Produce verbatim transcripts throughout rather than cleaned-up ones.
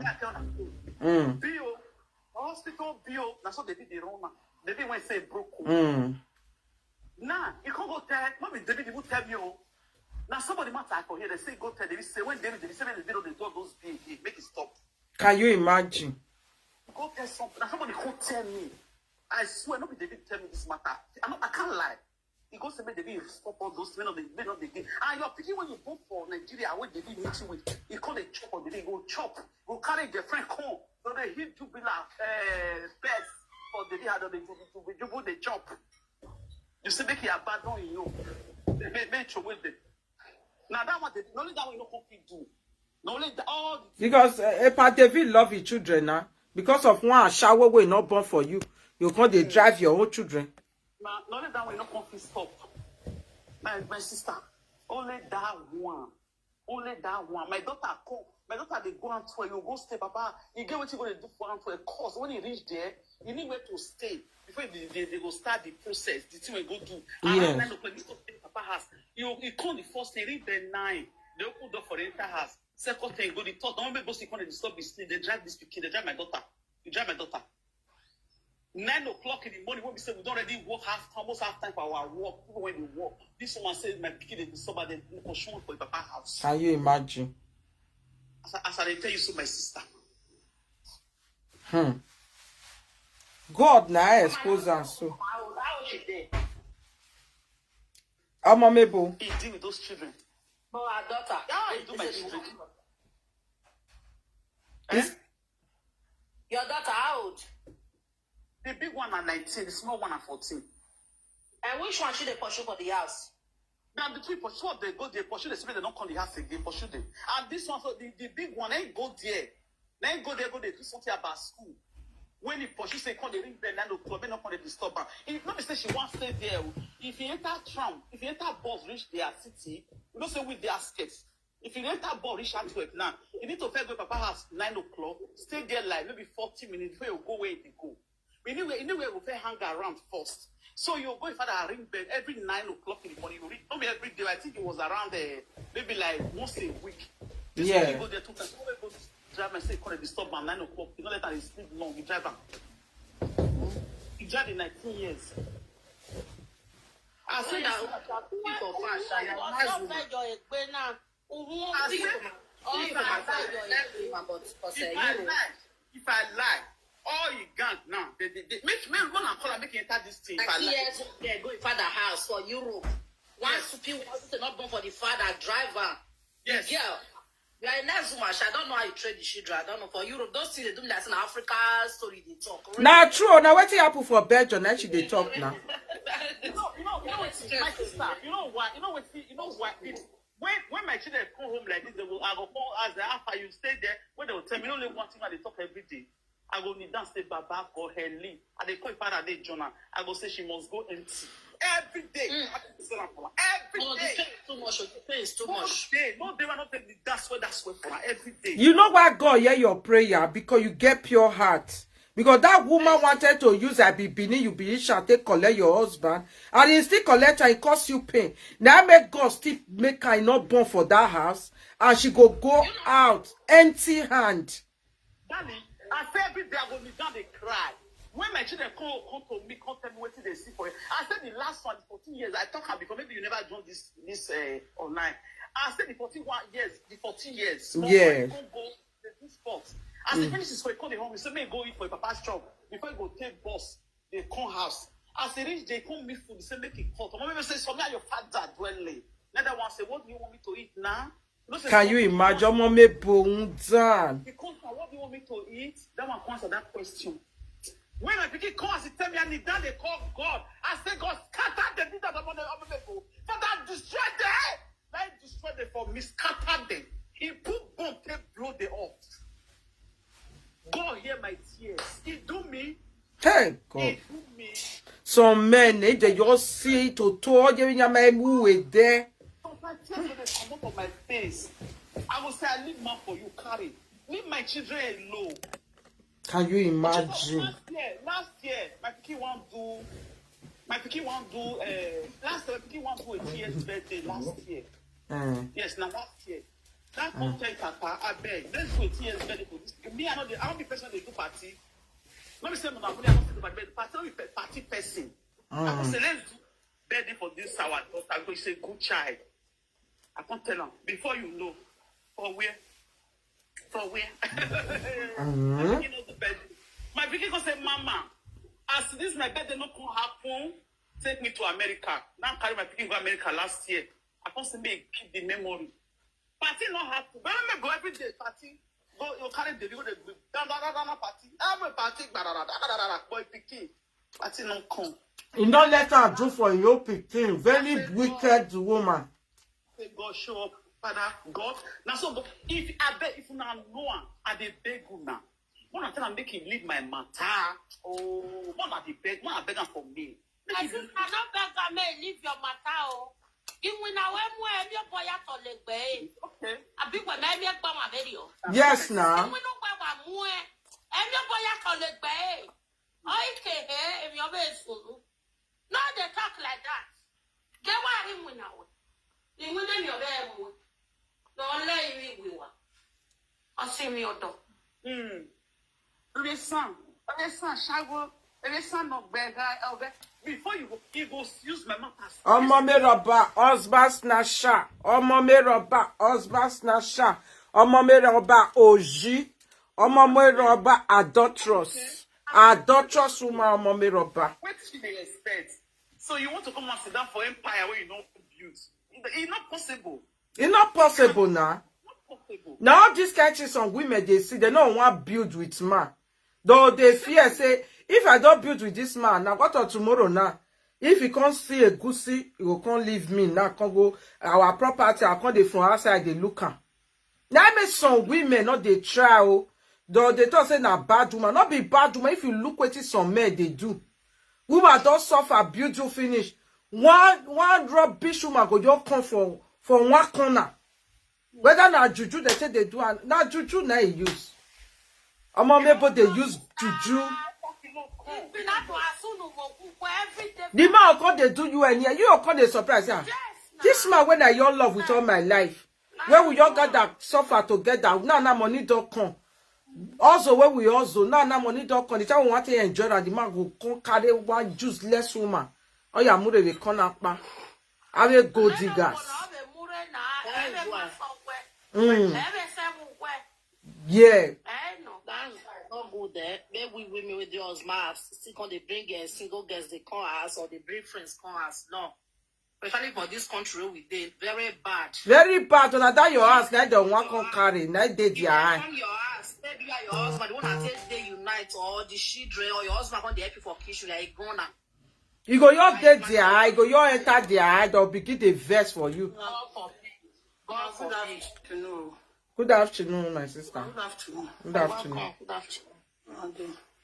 Me, I tell una. Mm. Bill, hospital bill, na so David dey run am. David wey say broke o. Mm. Now, you can't go tell, no be David even tell me o. Now somebody matter I for here, they say go tell David, say when David, David say when David don dey do all those bill, make it stop. Can you imagine? Go tell somebody. Now somebody come tell me. I swear, no be David tell me this matter. I, no, I can't lie. He go say make David stop all those men of the men of the game. And your pikin when you go for Nigeria, when David meet you with, he call a chop or David go chop. Go carry girlfriend come. So they hit jubilee, uh, best for David had on the jubilee, jubilee, the chop. You say make he abandon you. Make, make, make you with them. Now that one, they, only that one you no come fit do. Na only the, all the Because uh, Epa David love his children now. Because of one shower wey not born for you, you come dey drive your own children. Na, na only that one you no come fit stop. My, my sister, only that one. Only that one. My daughter come. My daughter dey go Antwerp. You go stay, Papa. You get wetin you go dey do for Antwerp. Cause when you reach there, you need where to stay. Before they, they, they go start the process, the thing we go do. Around Yes. nine o'clock, you need to stay Papa house. You, you come the first thing, reach the nine. They open door for the entire house. Second thing, go the third. Don't make boss come and disturb this thing. They drive this pikin. They drive my daughter. You drive my daughter. Nine o'clock in the morning, when we say we don't already work half, almost half time for our work. People when they work, this woman says my pikin dey disturb her, they pursue one for the Papa house. Can you imagine? As I, as I dey tell you so, my sister. Hmm. God na I expose am so. How, how she dey? Omo Mabel. He deal with those children. But her daughter. How I do my children? Is Your daughter, how old? The big one na nineteen, the small one na fourteen. And which one she dey pursue for the house? Now the two pursue, they go there, pursue, they say they don't come the house again, pursue them. And this one, so the, the big one, ain't go there. Then go there, go there, do something about school. When he pursue, say, come, they ring bell, nine o'clock, may not come, they disturb her. If not, say she wants stay there. If he enter tram, if he enter bus, reach their city, you know, say with their skirts. If you enter bus, reach Antwerp now, you need to first go Papa house, nine o'clock, stay there like maybe forty minutes before you go where you go. Anyway, anyway, we first hang around first. So you go if father ring bell every nine o'clock in the morning. You reach, not be every day. I think it was around uh, maybe like once a week. This Yeah. week, go there two times. Go, go drive and say, come and disturb am nine o'clock. You know that I sleep long. You drive am. You drive in nineteen years. I say that. People for fast, I am Wọ́n not. Fẹ́ jọ ègbé náà. Uhun. I say, All if the I matter, lie, let's leave am, but, but, if uh, I you know. Lie, if I lie, all you gang now, they, they, they make, make one and call and make you enter this thing. If I Like lie. Years ago, in father house for Europe. One Yes. stupid one, not born for the father, driver. Yes. Girl, you are a nice woman. I don't know how you train the children. I don't know. For Europe, those things they do me like an Africa story they talk. Really? Na true. Now wetin happen for Belgium? Now she dey talk now. You know, you know, you know what, my sister. You know why? You know what? You know why? When, when my children come home like this, they will, I go call as the, after you stay there, when they will tell me only one thing I dey talk every day. I go kneel down, say, Baba, God, help me. I dey call father, they Jonah. I go say she must go empty. Every day. Mm. I dey say that for her. Every Oh, the day. Pain is too much. Oh, the pain is too No much. Day, no day, I don't take the that's what that's what for her. Every day. You know why God hear your prayer? Because you get pure heart. Because that woman wanted to use her be Benin, you be Isha, take collect your husband, and he still collect her, it cause you pain. Now make God still make her not born for that house, and she go go out empty hand. Darling, I say every day I go kneel down, they cry. When my children come, come to me, come tell me what they see for it. I said the last one, fourteen years, I talk her before, maybe you never joined this this uh, online. I said the fourteen one years, the fourteen years. Small Yeah. boy, come go, they do sports. As he finish his school, he come the home, he say, may go eat for your papa's shop. Before he go take bus, they come house. As he reach, they come meet food, he say, make it cut. Mama say, some are your father dwelling. Another one say, what do you want me to eat now? You know, say, Can you something imagine? Ọmọ mi bò ń dàn. He come, what do you want me to eat? That one come answer that question. When my pikin come, as he tell me, I need that they call God. I say, God, scatter the leader of the Father, destroy them. Let him destroy them for me, scatter them. He put bomb, take blow the earth. God hear my tears. He do me. Hey, God. He do me. Some men, eh, they just see to told you, you may move with there. Sometimes tears go dey comot for my face. I go say, I leave man for you, carry. Leave my children alone. Can you imagine? Last year, last year, my pikin wan do, my pikin wan do, uh, last year, my pikin wan do a T S birthday last year. Mm. Yes, na last year. That come tell Papa, abeg, let's do a T S birthday for this pikin. Me, I no dey, I no be person dey do party. No be say una money, I no fit do party, but party no be pe-, party person. I go say, let's do birthday for this our daughter because she's a good child. I can't tell her. Before you know, for where? For where? My pikin no do birthday. My pikin go say, "Mama, as this my birthday no come happen, take me to America." Now carry my pikin go America last year. I come say, "Make keep the memory." Party no happen. But me go every day party. Go, you carry baby, go dey da da da da da party. Every party, da da da da da da da. Boy pikin, party no come. You no let her do for your pikin. Very wicked woman. Say God show up, Father God. Now so God, if I beg, if una know am, I dey beg una. Una tell am make him leave my matter. Oh, una dey beg, una beg am for me. My sister, no beg am make leave your matter o. Iwin na we mu e mi o boya to le gbe e. Okay. Abi we me mi gba ma very o. Yes, na. Iwin no gba wa mu e. E mi o boya to le gbe e. O ike he, e mi o be sunu. No dey talk like that. Get wa iwin na we. Iwin na mi o be mu. No le iwin we wa. O si mi odo. Hmm. Oresan, Oresan, Shago, Oresan no gbega, okay. Before you go, you go use my mouth as ọmọ mi rọba, husband snatcher. Ọmọ mi rọba, husband snatcher. Ọmọ mi rọba, oji. Ọmọ mi rọba, adulterous. Adulterous woman, ọmọ mi rọba. What do you expect? So you want to come and sit down for empire where you don't build? It's not possible. It's not possible now. Not possible. Now all these kind things some women they see, they no want build with man. Though they fear say, if I don't build with this man, now what of tomorrow now? If he can't see a goosey, he will can't leave me. Now can't go our property. I can't dey from outside they look am. Now make some women not they try. Oh, though they talk say na bad woman, not be bad woman. If you look what some men they do, woman don't suffer, build you finish. One one rubbish woman go just come for for one corner. Whether na juju they say they do, and na juju na he use. Omo mebo they use juju. The man come they do you any, you come they surprise her. This man when I your love with all my life. Where we all gather suffer together. Now now money don't come. Also where we also now now money don't come. The time we want to enjoy that the man go come carry one useless woman. Oh yeah, mure they come up. Are they gold diggers? Mm. Yeah. That's not good there. Maybe we women with the husband still come they bring a single girls they come us or they bring friends come us. No. Especially for this country we dey very bad. Very bad. Una that your house, na dem wan come carry, na dey their eye. From your house, maybe you and your husband, you wanna take day unite or the children or your husband come dey help you for kitchen, like gonna. You go your dey their eye, go your enter their eye, they'll begin the verse for you. God forbid. God forbid. Good afternoon. Good afternoon, my sister. Good afternoon. Good afternoon. Welcome.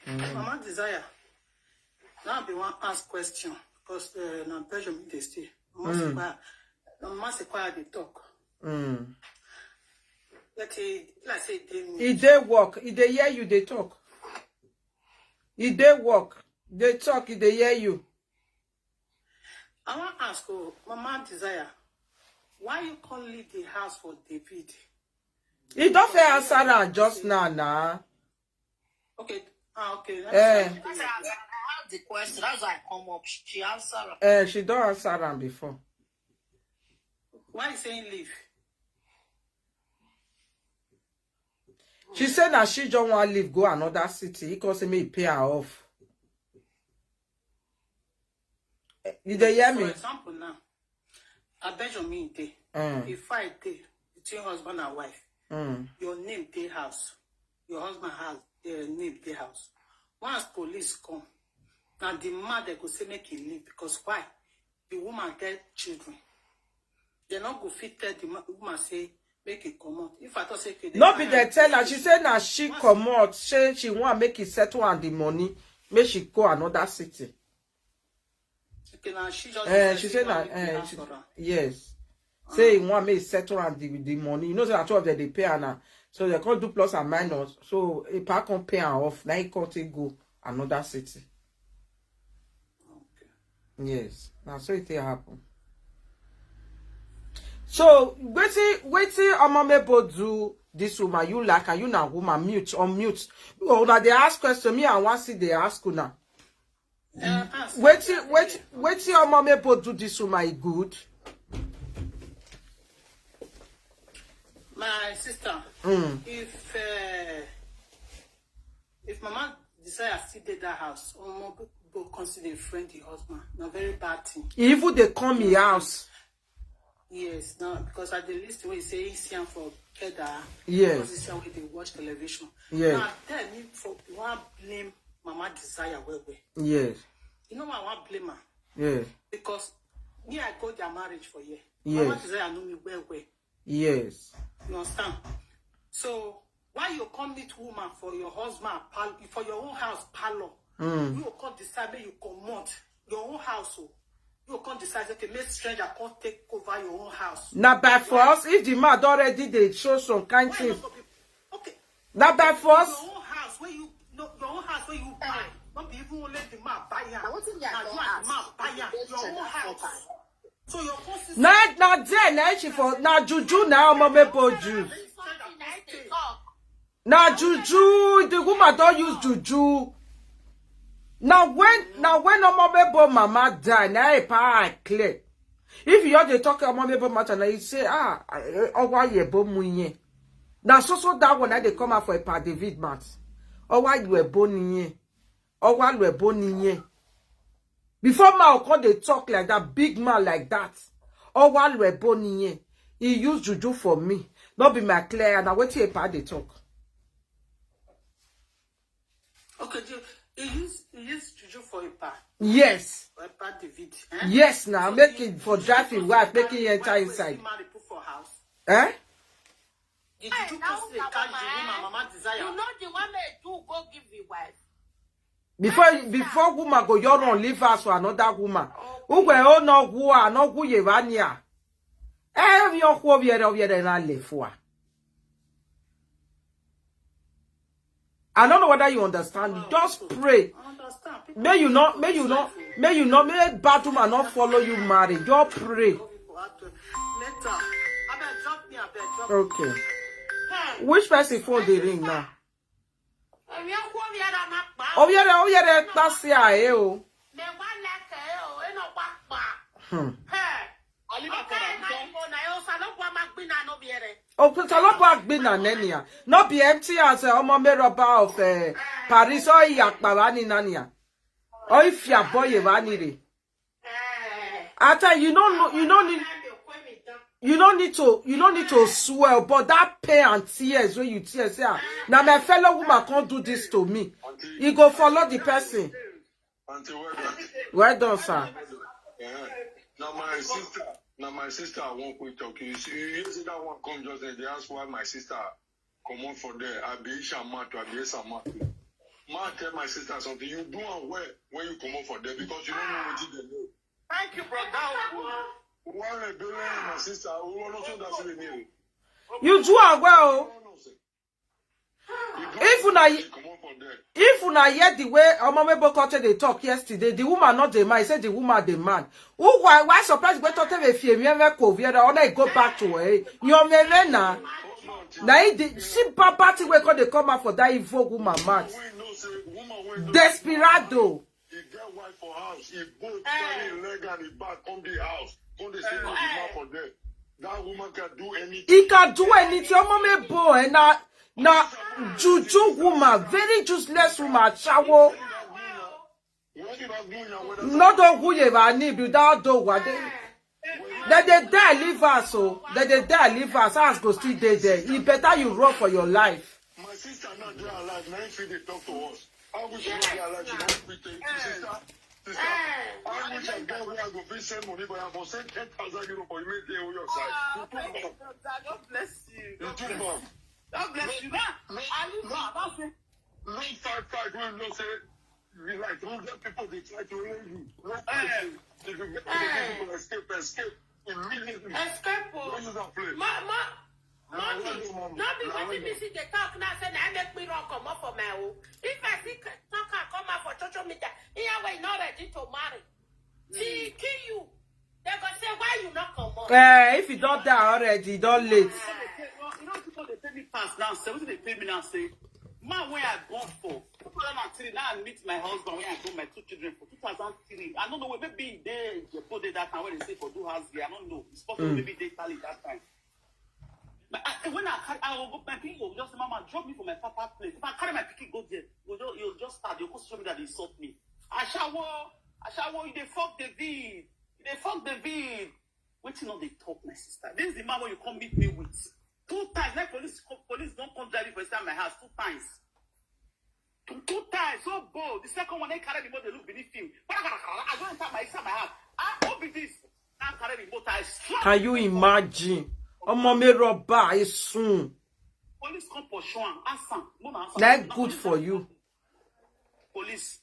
Good afternoon. Mama Desire. Now I be wan ask question because uh, na Belgium dey stay. Mama Sequoia, Mama Sequoia dey talk. Mm. But he, like say, dey mute. He dey work. He dey hear you dey talk. He dey work. Dey talk. He dey hear you. I wan ask, oh, Mama Desire, why you come leave the house for David? He don't fair answer her just now, nah. Okay. Ah, okay. Eh. I asked the question. That's why I come up. She answered. Eh, she don't answer am before. Why you saying leave? She said that she don't want to leave, go another city. He cause me pay her off. Eh, you dey hear me? For example now, I bet your me dey. Mm. If I dey between husband and wife, mm, your name dey house, your husband has uh, name dey house. Once police come, now the man they go say make he leave because why? The woman get children. They not go fit tell the woman say make it come out. If I thought say okay, no be they tell her. She said now she come out. She she want make it settle and the money. Make she go another city. Okay, now she just. Eh, she said that. Eh, yes. Say he want me settle and the, the money. You know, say at twelve they pay her now. So they can't do plus and minus. So if I can't pay her off, now he can't take go another city. Okay. Yes. Now so it happen. So wetin wetin Omomebo do this woman, you like her, you na woman, mute, unmute. Una dey ask question, me I wan see dey ask una. Wetin wetin wetin Omomebo do this woman e good? My sister, mm. if uh, if Mama Desire still did that house, Omomebo come see the friend the husband. Na very bad thing. He even dey come him house. Yes, now because I dey listen when you say he see am for Keda. Yes. Because he see am when they watch television. Yes. Now tell me for why blame Mama Desire well well. Yes. You know why I want blame her? Yes. Because me I got their marriage for year. Yes. Mama Desire know me well well. Yes. You understand? So why you come meet woman for your husband pal for your own house parlor? Mm. You come decide make you comot your own house o. You come decide okay make stranger come take over your own house. Na by force if the man don already dey show some kind things. Okay. Na by force. Your own house where you no, your own house where you buy. Not be even only the man buy am. Na wetin you are going ask? The man buy am. Your own house. So your own sister. Na na there na she for na juju na Omomebo juju. Na juju, the woman don use juju. Na when na when Omomebo mama die, na e pa eye clear. If you just dey talk Omomebo matter, na you say ah Owa Yebo Munye. Na so so that one na dey come out for Epa David mouth. Owa Yebo Munye. Owa Yebo Munye. Before man come dey talk like that, big man like that. Owa Yebo Munye. He use juju for me. No be my clear na wetin Epa dey talk. Okay, do you use you use juju for a pa? Yes. For a pa David. Eh? Yes, now so make it for drive him wife, make him enter inside. Marry put for house. Eh? Did you just say carry the woman, mama desire? You know the one may do go give the wife. Before before woman go your run leave house for another woman. Who go oh no who are no who ye vania. Eh, your who viere viere na le for. I don't know whether you understand. Just pray. May you not, may you not, may you not, may bad woman not follow you marry. Just pray. Okay. Which person phone dey ring now? Obiere obiere kpasi a e o. Hmm. Osalogwa gbina nenia. No be empty as uh, Omomebo of uh, Paris or Iyakpavani nania. Or if you are boy Evanire. After you don't know, you don't need you don't need to you don't need to swear, but that pain and tears when you tears, yeah. Now my fellow woman can't do this to me. He go follow the person. Auntie, well done. Well done, sir. Now my sister, now my sister, I won't quit talking. You see, you see that one come just there. They ask why my sister come on for there. I be Isha Matu, I be Isha Matu. Ma tell my sister something. You do am well when you come on for there because you don't know what they know. Thank you, brother. Why my sister? Who don't know that's the name? You do am well. If una if una hear the way Omomebo Kote dey talk yesterday, the woman not the man, he said the woman the man. Who why why surprise wey talk tell me if you ever go viera or I go back to her. You meme na. Na he the see bad thing wey come dey come out for that evil woman mouth. Desperado. He get wife for house. He both carry him leg and he back come the house. Come dey say no the man for there. That woman can do anything. He can do anything. Omomebo eh, na na juju woman, very useless woman, ashawo. What if I do now? What if No do who you ever need without do what they that they die leave us so that they die leave us as go still dey there. E better you run for your life. My sister not there alive. Now she dey talk to us. I wish she not there alive. She not fit take sister. Sister, I wish I get where I go fit send money, but I go send ten thousand euro for you. Make dey on your side. You too much. God bless you. You too much. God bless you. Nah, I leave her. That's it. No fight, fight. When you say you like hundred people, they try to hold you. No fight. If you get people escape, escape immediately. Escape. Don't use that play. Ma, ma, Mommy, no be wetin me see dey talk now say na make me run comot for my own. If I see talk and come out for social media, here we not ready to marry. She kill you. They go say why you not comot. Eh, if you don't die already, you don't late. You know people dey pay me As now, say wetin dey pay me now, say man wey I born for two thousand and three, now I meet my husband wey I born my two children for two thousand three. I don't know, maybe e dey Jepo dey that time wey they say for do house girl. I don't know. It's possible, maybe they tell it that time. But I, when I carry, I will go, my people will just say, "Mama, drop me for my papa place." If I carry my pikin go there, you just, you just start, you go show me that they insult me. Ashawo, Ashawo, you dey fuck David. You dey fuck David. Wetin no dey talk, my sister? This is the man wey you come meet me with. Two times, like police, police don come drive me for inside my house two times. Two, two times, so bold. The second one, they carry me more, they look beneath him. I go enter my, inside my house. Ah, who be this? Now carry me motor, I slap. Can you imagine? Ọmọ mi rọba esun. Police come pursue am, ask am. Mo na ask am. That good for you. Police.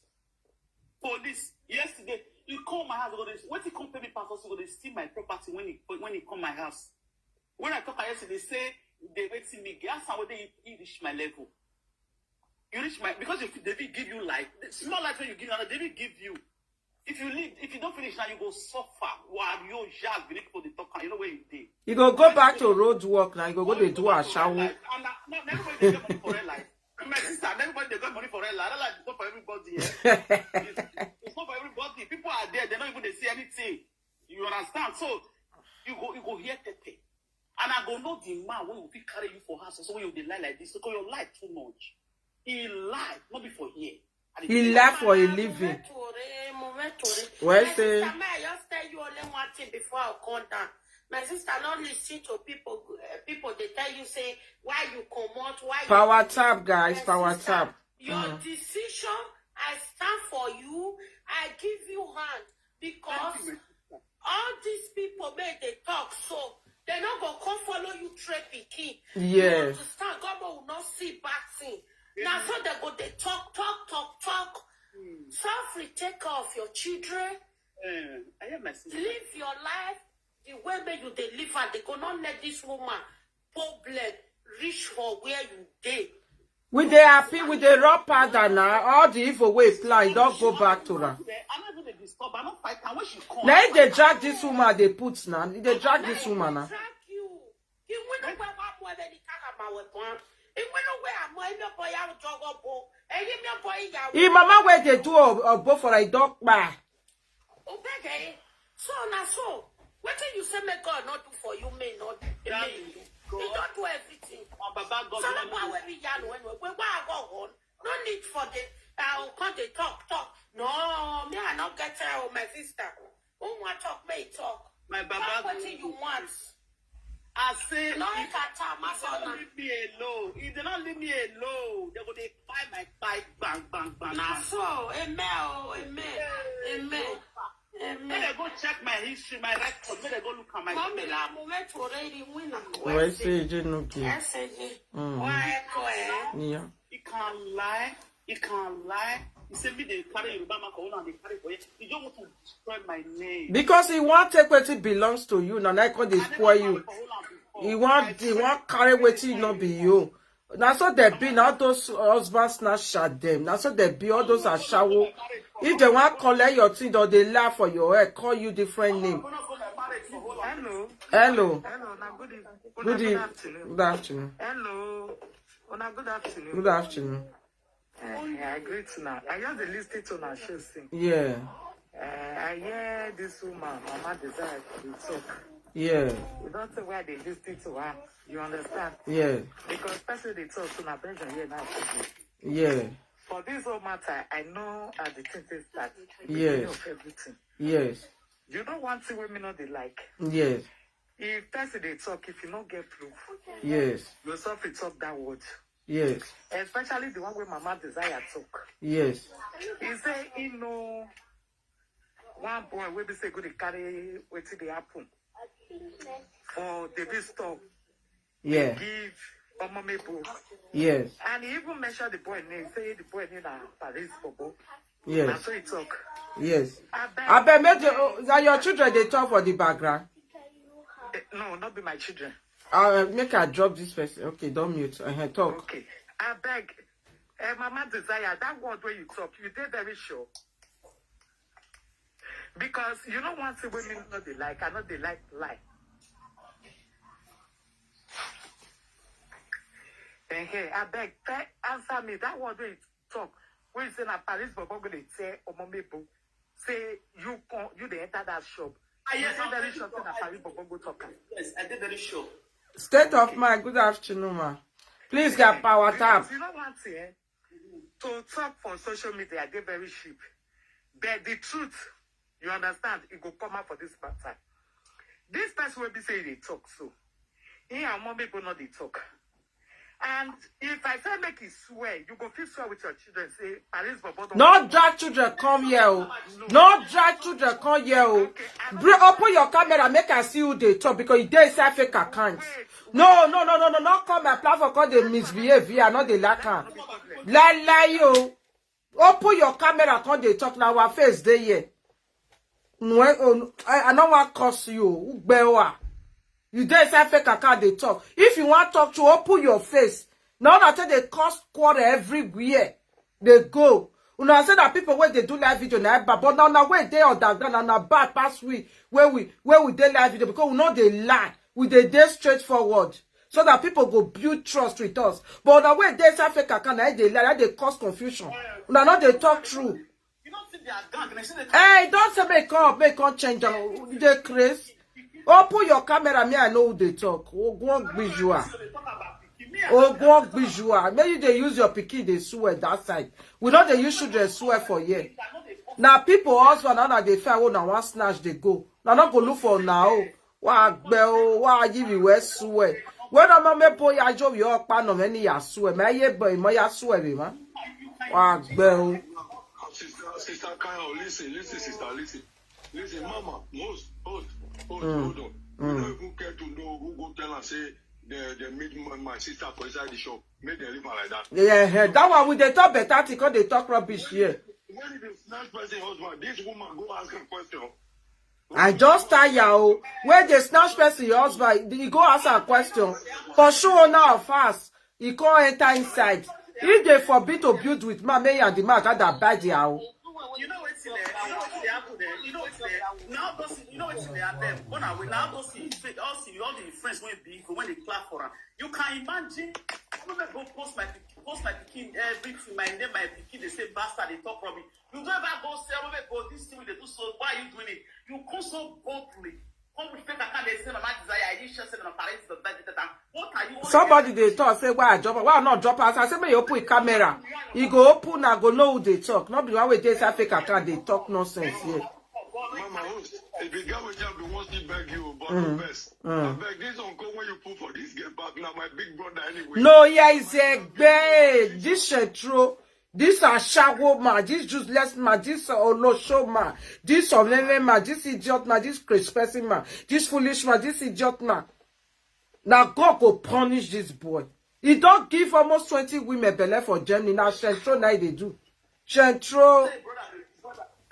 Police. Yesterday, he come my house, go dey, wetin come pay me pass, also go dey steal my property when he, when he come my house. When I talk am yesterday, say they waiting me. Ask am whether he, he reach my level. You reach my, because if David give you life, the small life wey you give, now David give you. If you live, if you don't finish now, you go suffer. Wow, you just be for the talk, you know where you dey. You go go back to road work now. You go go dey do ashawo. And na, na everybody dey get money for real life. My sister, na everybody dey get money for real life. That life is not for everybody. Eh? It's, it's not for everybody. People are there, they don't even dey see anything. You understand? So you go, you go hear pepper. And I go know the man wey go fit carry you for house, so when you dey lie like this, because your lie too much. He lie, not be for here. And he lie for a living. Well, say, sister, may I just tell you only one thing before I come down. My sister, not listen to people. Uh, people they tell you say why you come out, why you power tap, guys, power tap. Your decision, I stand for you. I give you hand because all these people make they talk so they no go come follow you trade pikin. Yes. You understand? God will not see bad thing. Now so they go they talk, talk, talk, talk. Suffering, take care of your children. Uh, I hear my sister. Live your life the way make you dey live and they go not let this woman problem reach for where you dey. We dey happy, we dey rub powder now. All the evil wey plan don go back to her. I no even dey disturb, I no fight am when she come. Now if they drag this woman, they put now. If they drag this woman now. Drag you. You will not wear one more than the kakama weapon. You will not wear a more in your boy out jog up. And you your boy out. If mama where they do a, a bow for a dog bar. Obey. So na so. Wetin you say make God not do for you, may not do. He don't do everything. So no one wey we yarn when we, we, we go on. No need for the, uh, come dey talk, talk. No, me I no get time with my sister. Who want talk, may talk. My baba talk wetin you want. I say, no, he can't tell my son. Leave me alone. If they don't leave me alone, they go dey buy my bike, bang, bang, bang. Na so, amen, oh, amen, amen. Amen. May they go check my history, my record. May they go look at my. Mommy, la, mo met already win. Why say you no care? Yes, I did. Mm. Why, eh? Yeah. He can't lie. He can't lie. He said me they carry Yoruba man for hold and they carry for you. He don't want to destroy my name. Because he want take wetin belongs to you. Now I call this spoil you. He want, he want carry wetin no be you. Now so they be now those husbands now shut them. Now so they be all those ashawo. If they want collect your thing, or they laugh for your head, call you different name. Hello. Hello. Hello. Now good evening. Good evening. Good afternoon. Good afternoon. Hello. Una good afternoon. Good afternoon. Eh, I greet now. I just dey listen to una show thing. Yeah. Eh, I hear this woman, Mama Desire, dey talk. Yeah. You don't say why they listen to her. You understand? Yeah. Because person dey talk to na Benjamin here now. Yeah. For this whole matter, I know how the thing take start. The beginning of everything. Yes. You know one thing women no dey like. Yes. If person dey talk, if you no get proof, yes, you suffer talk that word. Yes. Especially the one wey Mama Desire talk. Yes. He say he know one boy wey be say go dey carry wetin dey happen for David store. Yeah. Give Omomebo. Yes. And he even mention the boy name, say the boy name na Paris Bobo. Yes. Na so he talk. Yes. Abeg. Abeg, make the, oh, that your children dey talk for the background. Eh, no, not be my children. Uh, make I drop this person. Okay, don't mute. Uh-huh, talk. Okay. Abeg, eh, Mama Desire, that word wey you talk, you dey very sure? Because you know one thing women no dey like, I no dey like lie. Hey, I beg, tell, answer me. That word wey you talk, wey you say na Paris Bobo go dey tell Omomebo, say you come, you dey enter that shop. Ah, yes, you dey very sure say na Paris Bobo go talk am. Yes, I dey very sure. State of mind. Good afternoon, ma. Please get power tap. You know one thing, eh? To talk for social media, I dey very cheap. But the truth, you understand, it go come out for this matter. This person wey be say they talk so. He and Omomebo no dey talk. And if I say make he swear, you go fit swear with your children. Say Paris Bobo don. No drag children come here, oh. No drag children come here, oh. Bring, open your camera, make I see who dey talk, because you dey inside fake account. No, no, no, no, no, not come my platform, come dey misbehave here, I no dey like am. Lie, lie, oh. Open your camera, come dey talk. Now our face dey here. No, eh, oh, I, I no wan curse you, oh. Ugbewa. You dey inside fake account dey talk. If you wan talk to, open your face. Now una take dey cause quarrel everywhere. Dey go. Una say that people wey dey do live video na bad, but now, now wey dey underground, na, na bad pass we, wey we, wey we dey live video, because we no dey lie. We dey dey straightforward. So that people go build trust with us. But una wey dey inside fake account, na dey lie, na dey cause confusion. Una no dey talk true. You don't see their gang, they say they Eh, don't say make come, make come change am. You dey craze. Open your camera, me I know who dey talk. Ogun Ogbijua. Ogun Ogbijua. Make you dey use your pikin dey swear that side. We no dey use children swear for here. Na people husband, na una dey find, una wan snatch dey go. Una no go look for una o. Wa gbe o, wa yi mi we swear. We no mo me po ya jo yo pa no me ni ya swear. Me ye boy mo ya swear be ma. Wa gbe o. Sister, sister Kyle, listen, listen, sister, listen. Listen, mama, most, most, most, Mm. hold on. You Mm. don't even care to know who go tell and say they, they meet my, my sister for inside the shop. Make them leave her like that. Yeah, eh, that one we dey talk better thing, come dey talk rubbish here. When the snatch person husband, this woman go ask a question. I just tire o. When the snatch person your husband, he go ask a question. Pursue owner of house, he come enter inside. If they forbid to build with man, may and the man gather buy the house. You know wetin dey, you know wetin dey happen there. You know wetin dey. Now those, you know wetin dey happen. Go na we now those things. All the, all the friends wey be when they clap for am. You can imagine. When they go post my pic-, post my pikin, everything, my name, my pikin, they say bastard, they talk rubbish. You don't ever go say, "Oh, go this thing they do so. Why are you doing it?" You come so boldly. Come with fake account, they say, "Mama Desire, are you sure say my parents don't die?" What are you? Somebody dey talk say, "Why I drop am? Why I not drop am?" I say, "May you open camera." He go open, I go know who they talk. Not be one way they say fake account, they talk nonsense here. Mama host, if you get with job, you want to beg you, but Mm. no best. Mm. I beg this uncle when you put for this get back now, my big brother anyway. No, here is a gbe. This Shetro, this Ashawo man, this useless man, this Olosho man, this Olele man, this idiot man, this crazy person man, this foolish man, this idiot man. Now God go punish this boy. He don't give almost twenty women belle for Germany. Now Shetro now they do. Shetro.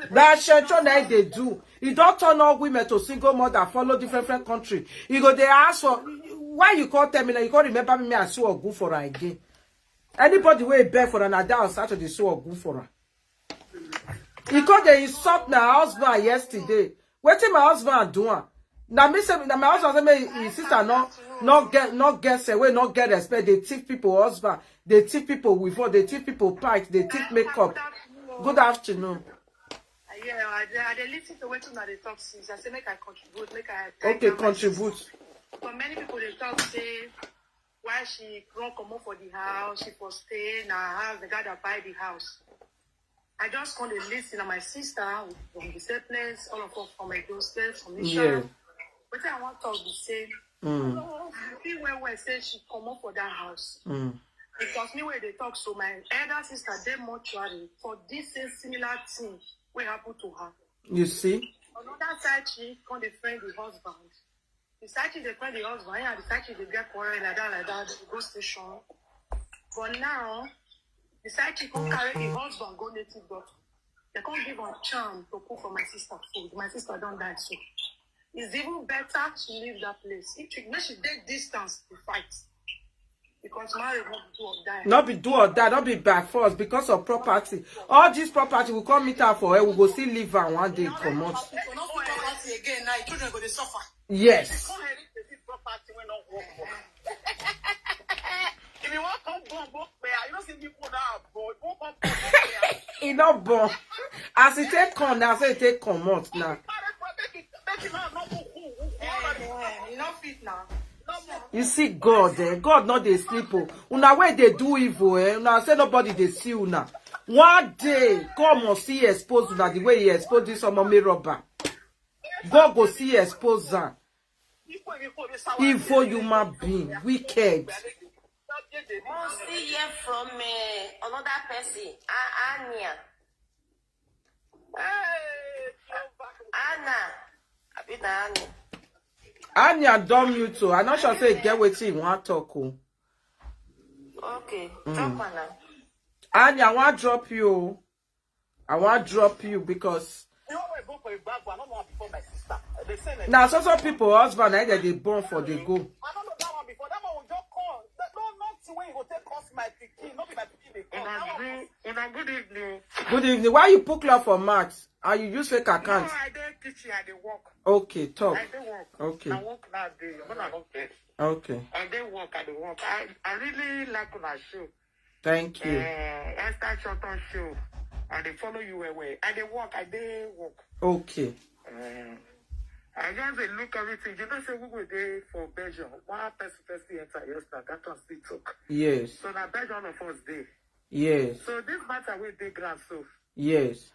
That Shetro na dey do. He don't turn all women to single mother, follow different, different country. He go dey ask for, why you can't tell me now? You can't remember me, me I sue Ogun for her again. Anybody wey beg for another house, Saturday sue Ogun for her. He called the insult my husband yesterday. Wetin my husband do am? Na me say, na my husband say me, his sister no, no get, no get say, wey no get respect. They thief people husband, they thief people weave, they thief people pint, they thief makeup. Good afternoon. Yeah, I dey, I dey listen to wetin una dey talk since. I say make I contribute, make I thank Okay, am, my contribute. Sister. But many people dey talk say why she run comot for the house, she for stay na her house, the guy that buy the house. I just come dey listen, and my sister from the same place, all of us from Edo State, from Isha. Yeah. Wetin I wan talk be say, Mm. I feel well well say she comot for that house. Mm. Because me wey dey talk so, my elder sister dey mortuary for this same similar thing wey happen to her. You see? Another side chick come dey friend the husband. The side chick dey friend the husband, yeah, the side chick dey get quarrel like that, like that, they go station. But now, the side chick come carry the husband go native doctor. They come give her charm to cook for my sister food. My sister don die, so it's even better she leave that place. If she, make she dey distance to fight. Because marriage no be do or die. Not be do or die, not be by force because of property. All this property will come meet her for her. We go still leave her one day, comot. If you no fit property again, now your children go dey suffer. Yes. Come inherit the property wey no work for. You You wan come born, go pay. You no see people now, boy. You wan come born, go pay. E no born. As e take come now, so e take comot now. Make it, make it now, no move, move, move. Eh, you no fit now. No move. You see God, eh? God no dey sleep o. Una wey dey do evil, eh? Una say nobody dey see una. One day, God must see expose una the way he expose this Omome robber. God go see expose am. Evil human being, wicked. Mo see hear from uh, another person, A- Anya. Anna. Abi na Anna. Anya don mute o. I no sure say e get wetin e wan talk o. Okay, talk on now. Anya, I wan drop you o. I wan drop you because You know when I go for a bag, I don't know before my sister. They say like, na so so people husband na dem dey born for dey go. I don't know that one before. That one will just call. That no nothing when you go take cost my pikin, not be my pikin dey come. Una That one good, una good evening. Good evening. Why you put cloth for mouth and you use fake No, account? I dey kitchen, I dey work. Okay, talk. I dey work. Okay. I work now day. When I don't get. Okay. I dey work, I dey work. I, I really like una show. Thank you. Uh, Esther Shorton show. I dey follow you well well. I dey work, I dey work. Okay. Uh, I just dey look everything. You know say we go dey for Belgium. One person person enter yesterday. That one still talk. Yes. So na Belgium of us dey. Yes. So this matter wey dey ground so. Yes.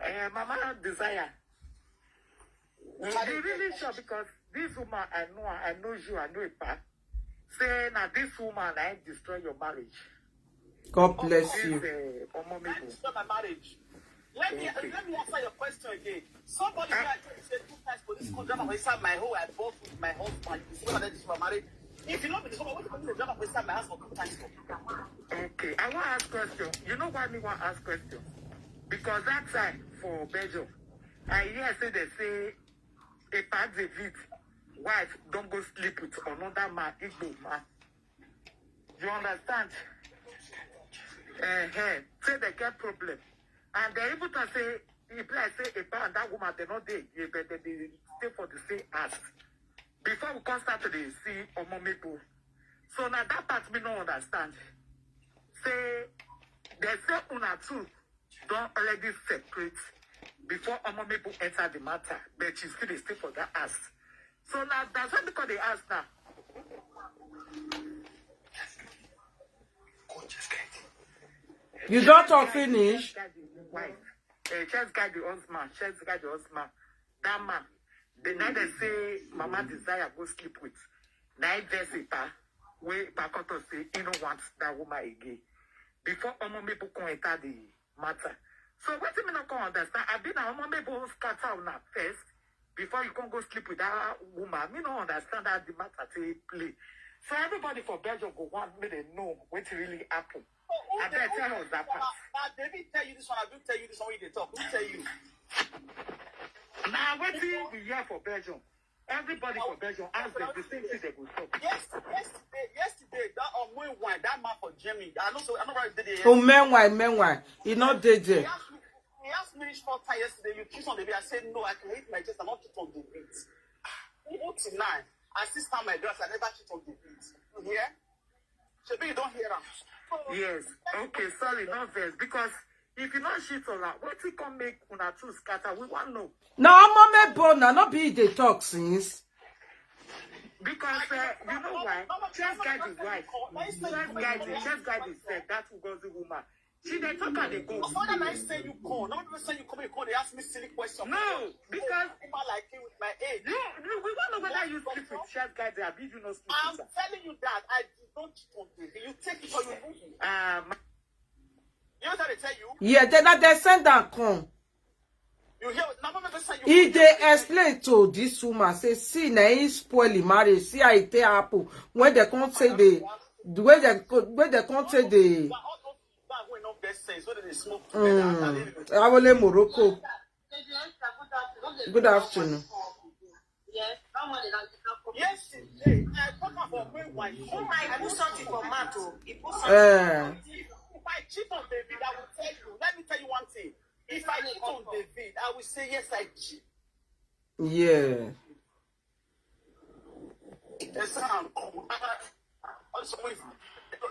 Uh, Mama Desire. You dey really sure because this woman I know, I know you, I know Ipa. Say na this woman I destroy your marriage. God bless This you. uh, Omomebo. It's not my marriage. Let me let me answer your question again. Somebody try to say two times for this school driver inside my home. I bought with my husband. You see what I did for marriage. If you know me, this woman, what you driver inside my house for two times for? Okay, I wan ask question. You know why me wan ask question? Because that time for Belgium, I hear say they say Ipa David wife don go sleep with another man, Igbo man. You understand? Uh-huh. Say they get problem. And they even talk say, e be like say Ipa and that woman, they no dey, but they dey stay for the same house. Before we come start to dey see Omomebo. So na that part me no understand. Say, they say una two don already separate before Omomebo enter the matter, but she still dey stay for that house. So na that's why because they ask now. You don talk finish? Chest guy the wife. Uh, chest guy the husband. Chest guy the husband. That man. The night they say Mama Desire go sleep with. Na him vex Ipa. Wey Ipa come talk say he no want that woman again. Before Omomebo come enter the matter. So wetin me no come understand? I been na Omomebo scatter una first. Before you come go sleep with that woman, me no understand how the matter take play. So everybody for Belgium go want me to know what really happened. I bet tell us that part. Now, David tell you this one. I do tell you this one. When they talk, who tell you? Now wetin we hear for Belgium? Everybody for Belgium ask them the same thing they go talk. Yes, yesterday, yesterday, that on my wine, that man for Germany. I know so. I know right there. Oh, meanwhile, meanwhile, e no dey He there. asked me. He asked me this four times yesterday. You kiss on the bed. I said no. I can hit my chest. I not kiss on the bed. Even tonight, I still stand my ground. I never kiss on the bed. You hear? Shebi you don't hear am. Yes. Okay. Sorry, no vex. Because if you not shit on that, what it can make una two scatter? We want know. Na Omomebo na, no be e dey talk since. Because uh, you know why? Chest guy the wife. Chest guy the chest guy the said that Ngozi woman. She dey talk and dey go. Father, I say you come. Now you say you come. You come. They ask me silly question. No, because Woman like you with my age. no, no, we want know whether you sleep with chest guy there, abi you no sleep I'm with her. Telling you that I did not cheat on you. You take it or you lose it. Um, You know what I tell you? Yeah, then na dem send am come. You hear? Now, let me say you. E dey explain to this woman say, see, na him spoil the marriage. See how e take happen. When they come say the, the way they co- when they come say the All those people wey no get sense, wey dey smoke together. mm, Awole Morocco. Good afternoon. Yesterday, I talk about my wife. Oh my, he put something for mouth o. He put something. Eh, If I cheat on David, I will tell you. Let me tell you one thing. If I cheat on David, I will say yes, I cheat. yeah. Yes, I'm. Also, if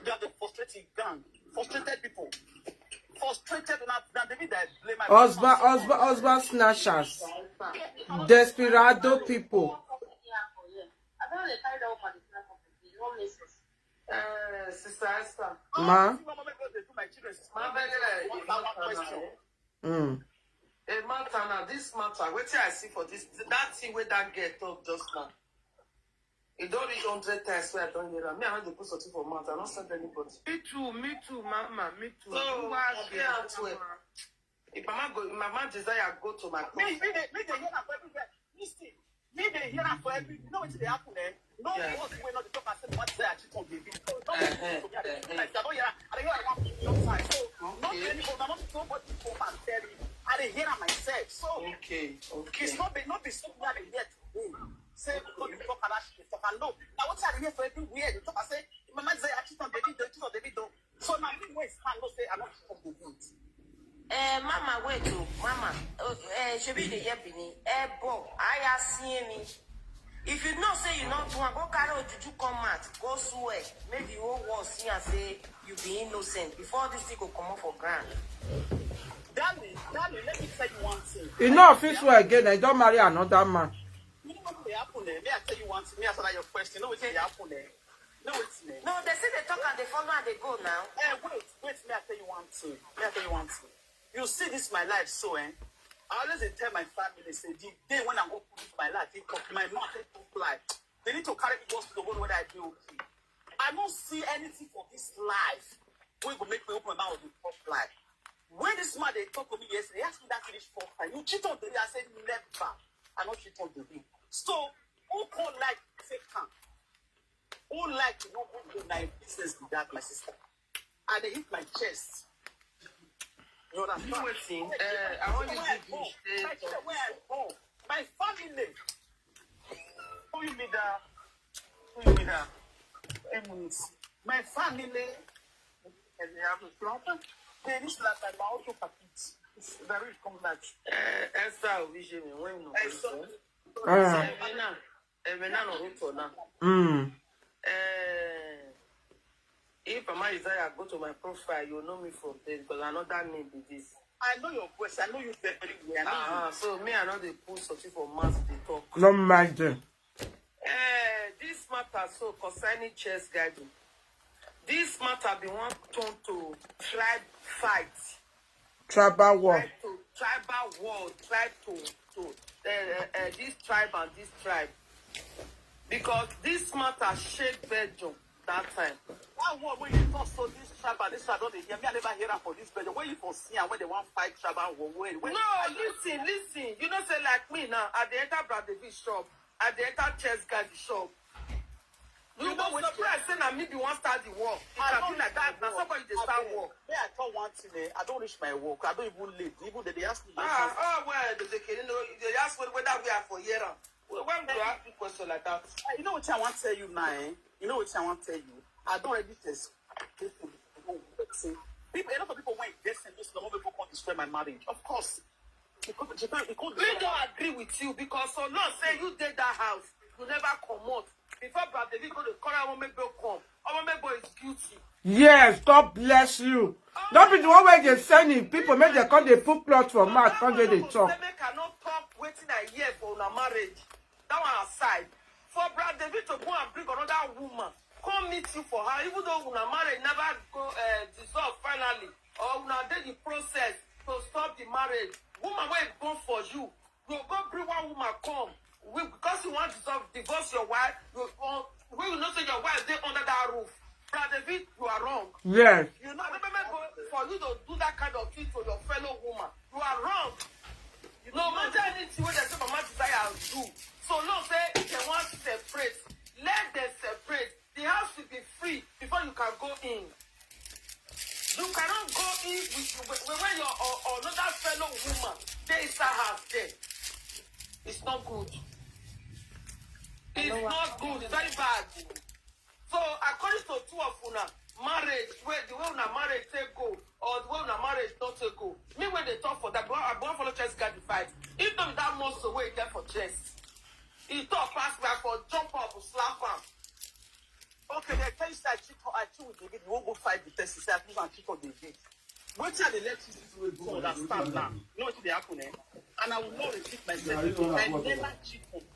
They are the frustrated gang, frustrated people, frustrated. Now, now they need that blame. Husband, husband, husband snatchers, desperado people. Uh, Sister Esther, Ma, my brother, do my children. Sister, one question. mm. A matter now, this matter, wetin I see for this, that thing wey that girl talk just now. E don reach hundred times wey I don hear am. Me, I no dey put something for mouth. I no send anybody. Me too, me too, mama, me too. So, Who ask I you? dey at work. If mama go, if mama desire go to my Me, profile. me, dey, me, dey hear am for everywhere. Listen, me, dey hear am for every. You know wetin dey happen, eh? No Yeah. Boss wey no dey talk and say what say I cheat on baby. No, Uh-huh, I dey hear am. I don hear am. I dey hear am one million times. So, not Okay. anybody, not nobody come and tell me. I dey hear am myself. So, Okay, okay. it's not be, not be something I dey hear today. Say, no, you talk and I should talk and no. Now, what I dey hear for everywhere, they talk and say, mama say I cheat on baby, they cheat on baby, though. So, now, me, wey stand, no say I no cheat on baby. Eh, mama, wait, oh, mama. Oh, eh, shebi dey hear Benin. Eh, bo, I see me. If you know say you not do am, go carry ojuju come out, go swear. Make the whole world see and say you be innocent before this thing go comot for ground. Darling, darling, let me tell you one thing. E no fit swear again. I don marry another man. You know what dey happen there? May I tell you one thing? May I answer your question? You know what dey happen there? You know what dey? No, they say they talk and they follow and they go now. Eh, wait, wait, may I tell you one thing? May I tell you one thing? You see this my life so, eh? I always dey tell my family, say, the day when I go put my life, it come, my mouth, it come fly. They need to carry me go hospital, go know whether I dey okay. I no see anything for this life wey go make me open my mouth and talk lie. When this man dey talk to me yesterday, he ask me that finish four times. You cheat on the day? I say, never. I no cheat on the day. So, who come like take am? Who like to know who do my business be that, my sister? I dey hit my chest. You understand? You wetin? Eh, I wan use this. My children, where I born, my family. Who you be that? Who you be that? Emunsi. My family. And they have a problem. They this like my mouth to package. It's very come back. Eh, Esther Owijemi, when you know. Esther. Ah, Emena, Emena no hoto na. mm. Eh, if Mama Isaiah go to my profile, you know me from there because another name be this. I know your voice. I know you very well. I know Ah, so me, I no dey put something for mouth dey talk. No mind them. Eh, this matter so concerning chest guiding. This matter be one turn to tribe fight. Tribal war. Tribe to tribal war, tribe to to uh, uh, uh, this tribe and this tribe. Because this matter shake Belgium that time. That one when you talk so this tribe and this tribe don't dey hear me. I never hear am for this Belgium. When you for see am when they want fight tribal war, when when No, listen, listen. You know, say like me now, I dey enter Brad David shop, I dey enter chest guard shop. You know, when I say na me be one start the war. If I be like that, na somebody dey start war. Me, I talk one thing, eh? I don't reach my work. I don't even late. Even they, they ask me. Ah, oh well, they say, you know, they ask me whether we are for here. When do I ask you question like that? Ah, you know what I want to tell you now, eh? You know what I want to tell you. I don't already test. People, a lot of people went guessing this. Some people come destroy my marriage. Of course. Because, because, because We don't agree with you because so long say you dey that house, you never comot. Before Brad David go to call Omomegbo come, Omomegbo is guilty. Yes, God bless you. Don't be the one where they sending people make they come they put plot for mouth, come they, they talk. Say make I no talk wetin I hear for una marriage. That one aside. For Brad David to go and bring another woman, come meet you for her, even though una marriage never go uh, dissolve finally, or una dey the process to stop the marriage. Woman wey born for you, you go bring one woman come. We, because you want to dissolve, divorce your wife, you, uh, we will not say your wife dey under that roof. Brad David, you are wrong. Yes. You know, remember for you to do that kind of thing to your fellow woman, you are wrong. No matter anything wey dem say Mama Desire do, so long say if dem wan separate, let dem separate. The house should be free before you can go in. You cannot go in with when, when your or, or another fellow woman dey inside house there. It's not good. It's not good. It's very bad. So according to two of una marriage, wey the way una marriage take go, or the way una marriage don take go, me wey dey talk for that, I wan follow chest guard the fight. If no be that muscle wey e get for chest, e talk pass me, I for jump up, slap am. Okay, they tell you say I cheat, I cheat with David. Wetin I dey let you people to understand now? You know wetin dey happen, eh? And I will not repeat myself. I never cheat on you.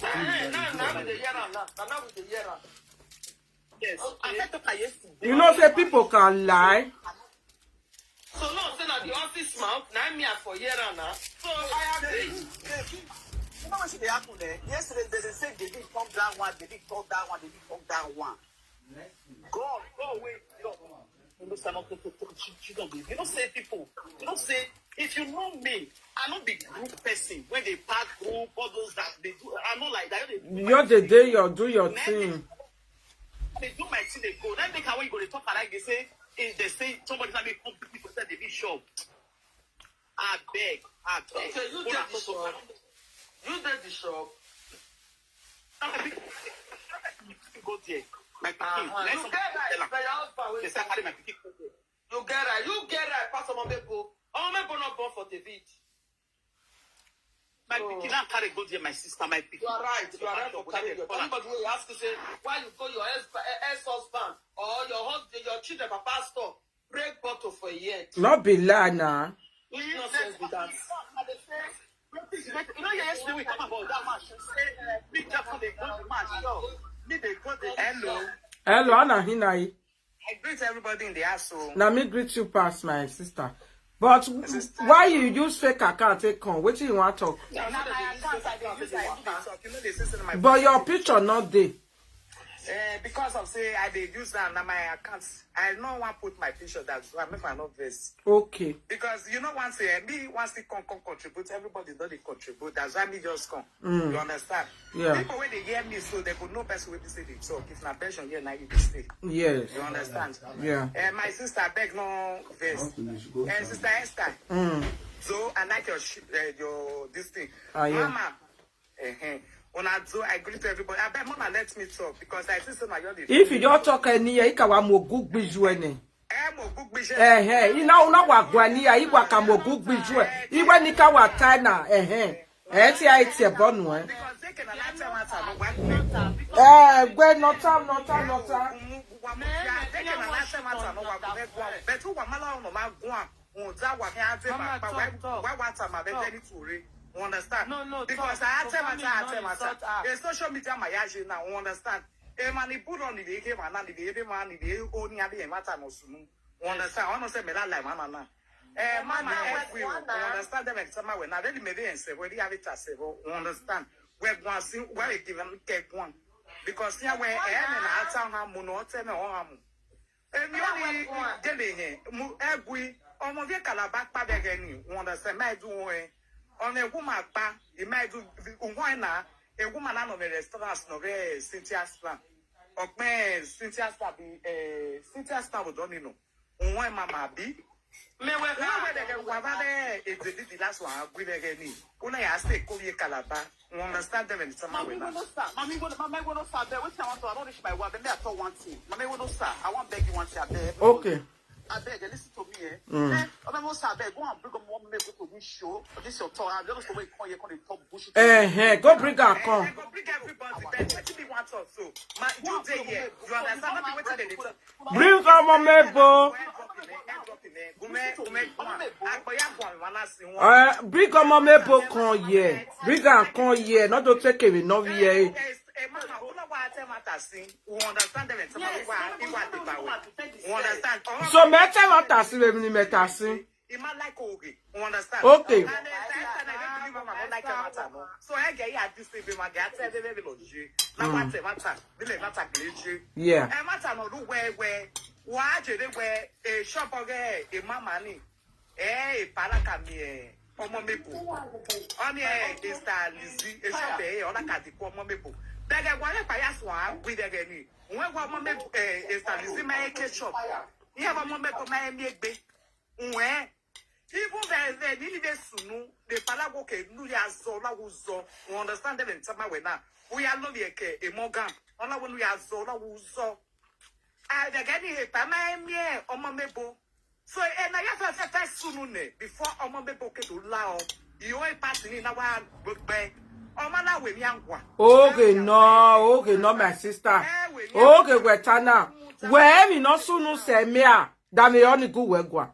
Eh, now, now we dey hear am now. Now, now we dey hear am. Yes, I fit talk am yesterday. You know say people can lie. So now say na the office mouth, na me I for hear am now. So I agree. You know wetin dey happen, eh? Yesterday they dey say they did come down one, they did come down one, they did come down one. God, God, wait, God. You know, some of the children, you know, say people, you know, say if you know me, I no be group person. When they pack group, all those that they do, I no like that. They do my Your day, thing. Day, your do your Then thing. They do my thing, they go. Then make how you go, they talk like they say, if they say somebody that may come pick me for that, they be shop. I beg, I beg. Okay, you Una get the talk shop. About You get the shop. Go there. My pikin. Uh-huh. Let You somebody get right. tell am. Say your husband will They say, tell "Carry my you. Pikin go there." You get right. You get right. Pass on my people. All my people not born for David. My So pikin, I carry go there, my sister, my pikin. You are right. You are right for carrying your. Anybody will ask you, say, why you call your ex, ex-husband or your husband, your children, a pastor, break bottle for a year? Not be lie now. Which nonsense be that? You know, yesterday we talk about that man. She say, me just dey go the man shop. Me dey go the Hello. Hello, Anna Hinai. I greet everybody in the house. So. Now me greet you past my sister. But Sister. Why you use fake account take come? Wetin you want talk? Na my account I dey use, I dey talk. You know they say say na my But your picture not there. Eh, because of say I dey use am na my account. I no wan put my picture, that's why make I no vex. Okay. Because you know one say eh, me wan still come come contribute. Everybody don dey contribute. That's why me just come. Mm. You understand? Yeah. People wey dey hear me so they go know person wey be say dey talk. If na pension here na you dey stay. Yes. You understand? Yeah. Eh, my sister, abeg no vex. Don't finish, go Eh, fast. Sister Esther. Mm. So I like your sh- uh, your this thing. Ah, yeah. Mama, uh-huh. Una do I greet everybody. Abeg, Mama, let me talk because I see say my yard is If you don't talk any, you can wa mo gugbi ju any. Eh, mo gugbi je. Eh, eh, ina una wa gwani ya igwa ka mo gugbi ju. Iwe ni ka wa tana. Eh, eh. Eh, ti ai ti e bonu eh. Because they can allow them out of the Eh, gwe no tam, no tam, no tam. But who wa mala on my guam? Unza wa mi ate Mama, ma pa talk, wa talk. Wa wa ta ma be Talk. Teni ture. You understand? No, no, Because talk. I ate So ma family ta no ate ma ta. Insult her. Eh, social media ma ya je na, you understand? Eh, man, he put on the day, man, the day, man, the day, only at the matter no sunu. You Yes. understand? I wanna say me la like man na. Eh, Mama, Mama, eh, we, you Mama. understand them and some way. Now, really, me dey and say, well, they have it as well. You understand? We're going to see, well, it given take one. Because here, where, eh, me na ata ha mu, no, tell me, oh, ha mu. Emi oni dele he mu egui omo vie kalaba pa bege ni won da se mai du won e. On a woman pa, e mai du won na a woman na no me restaurant no be Cynthia Span. Okpe Cynthia Span bi eh Cynthia Span wo do ni no. Won mama bi. Me we Won we de wa ba de e de di last one gui bege ni. Una ya se ko vie kalaba. You understand them in some Mami, way we now. No sir. Mami, we, Mami, we no sir. Abeg, wetin I want to, I don't reach my wife. Let me, I talk one thing. Mami, we no sir. I want beg you one thing. Abeg. Okay. Abeg, listen to me, eh? Mm. Eh, Mami, we no sir. Abeg, go and bring up one make go to this show. This your talk. I don't know where you come here, come dey talk bullshit. Eh, eh, go bring her Eh, come. I go bring everybody. But wetin be want us so? Ma, you dey here. You understand? Not be wetin dem dey talk. Bring on Mama Ebo. Uh, bring on Mama Ebo come here. Bring am come here. Not to take away, no here. So me tell what I see, me me tell. Ima like oge. You understand? Okay. And then that time I don't believe woman don't like matter no. So I get here this thing, my girl, tell them every lodge. Now what the matter? Be like matter glitch. Yeah. And matter no do where where. Why did they wear a shop of a mama ni? Eh, palaka mi eh. Omo mepo. Oni eh Esther Lizzie e shop eh ona ka di ko omo mepo. Bege wa le pa ya so a gbe bege ni. Won wa omo mepo eh Esther Lizzie ma e ke shop. Iye wa omo mepo ma e mi egbe. Nwe. Even the the ni ni de sunu de palago ke nu ya zo la wo zo. You understand them in time we na. We are no ye ke e mogan. Ona wo nu ya zo la wo zo. A de gani he pa ma e mi e omo mepo. So e na ya fe fe fe sunu ne before omo mepo ke do la o. Iyo e party ni na wa gbegbe. Omo na we mi angwa. Okay, no, okay, no, my sister. Okay, we tana. We mi no sunu se mi a. Da me oni gu we gwa.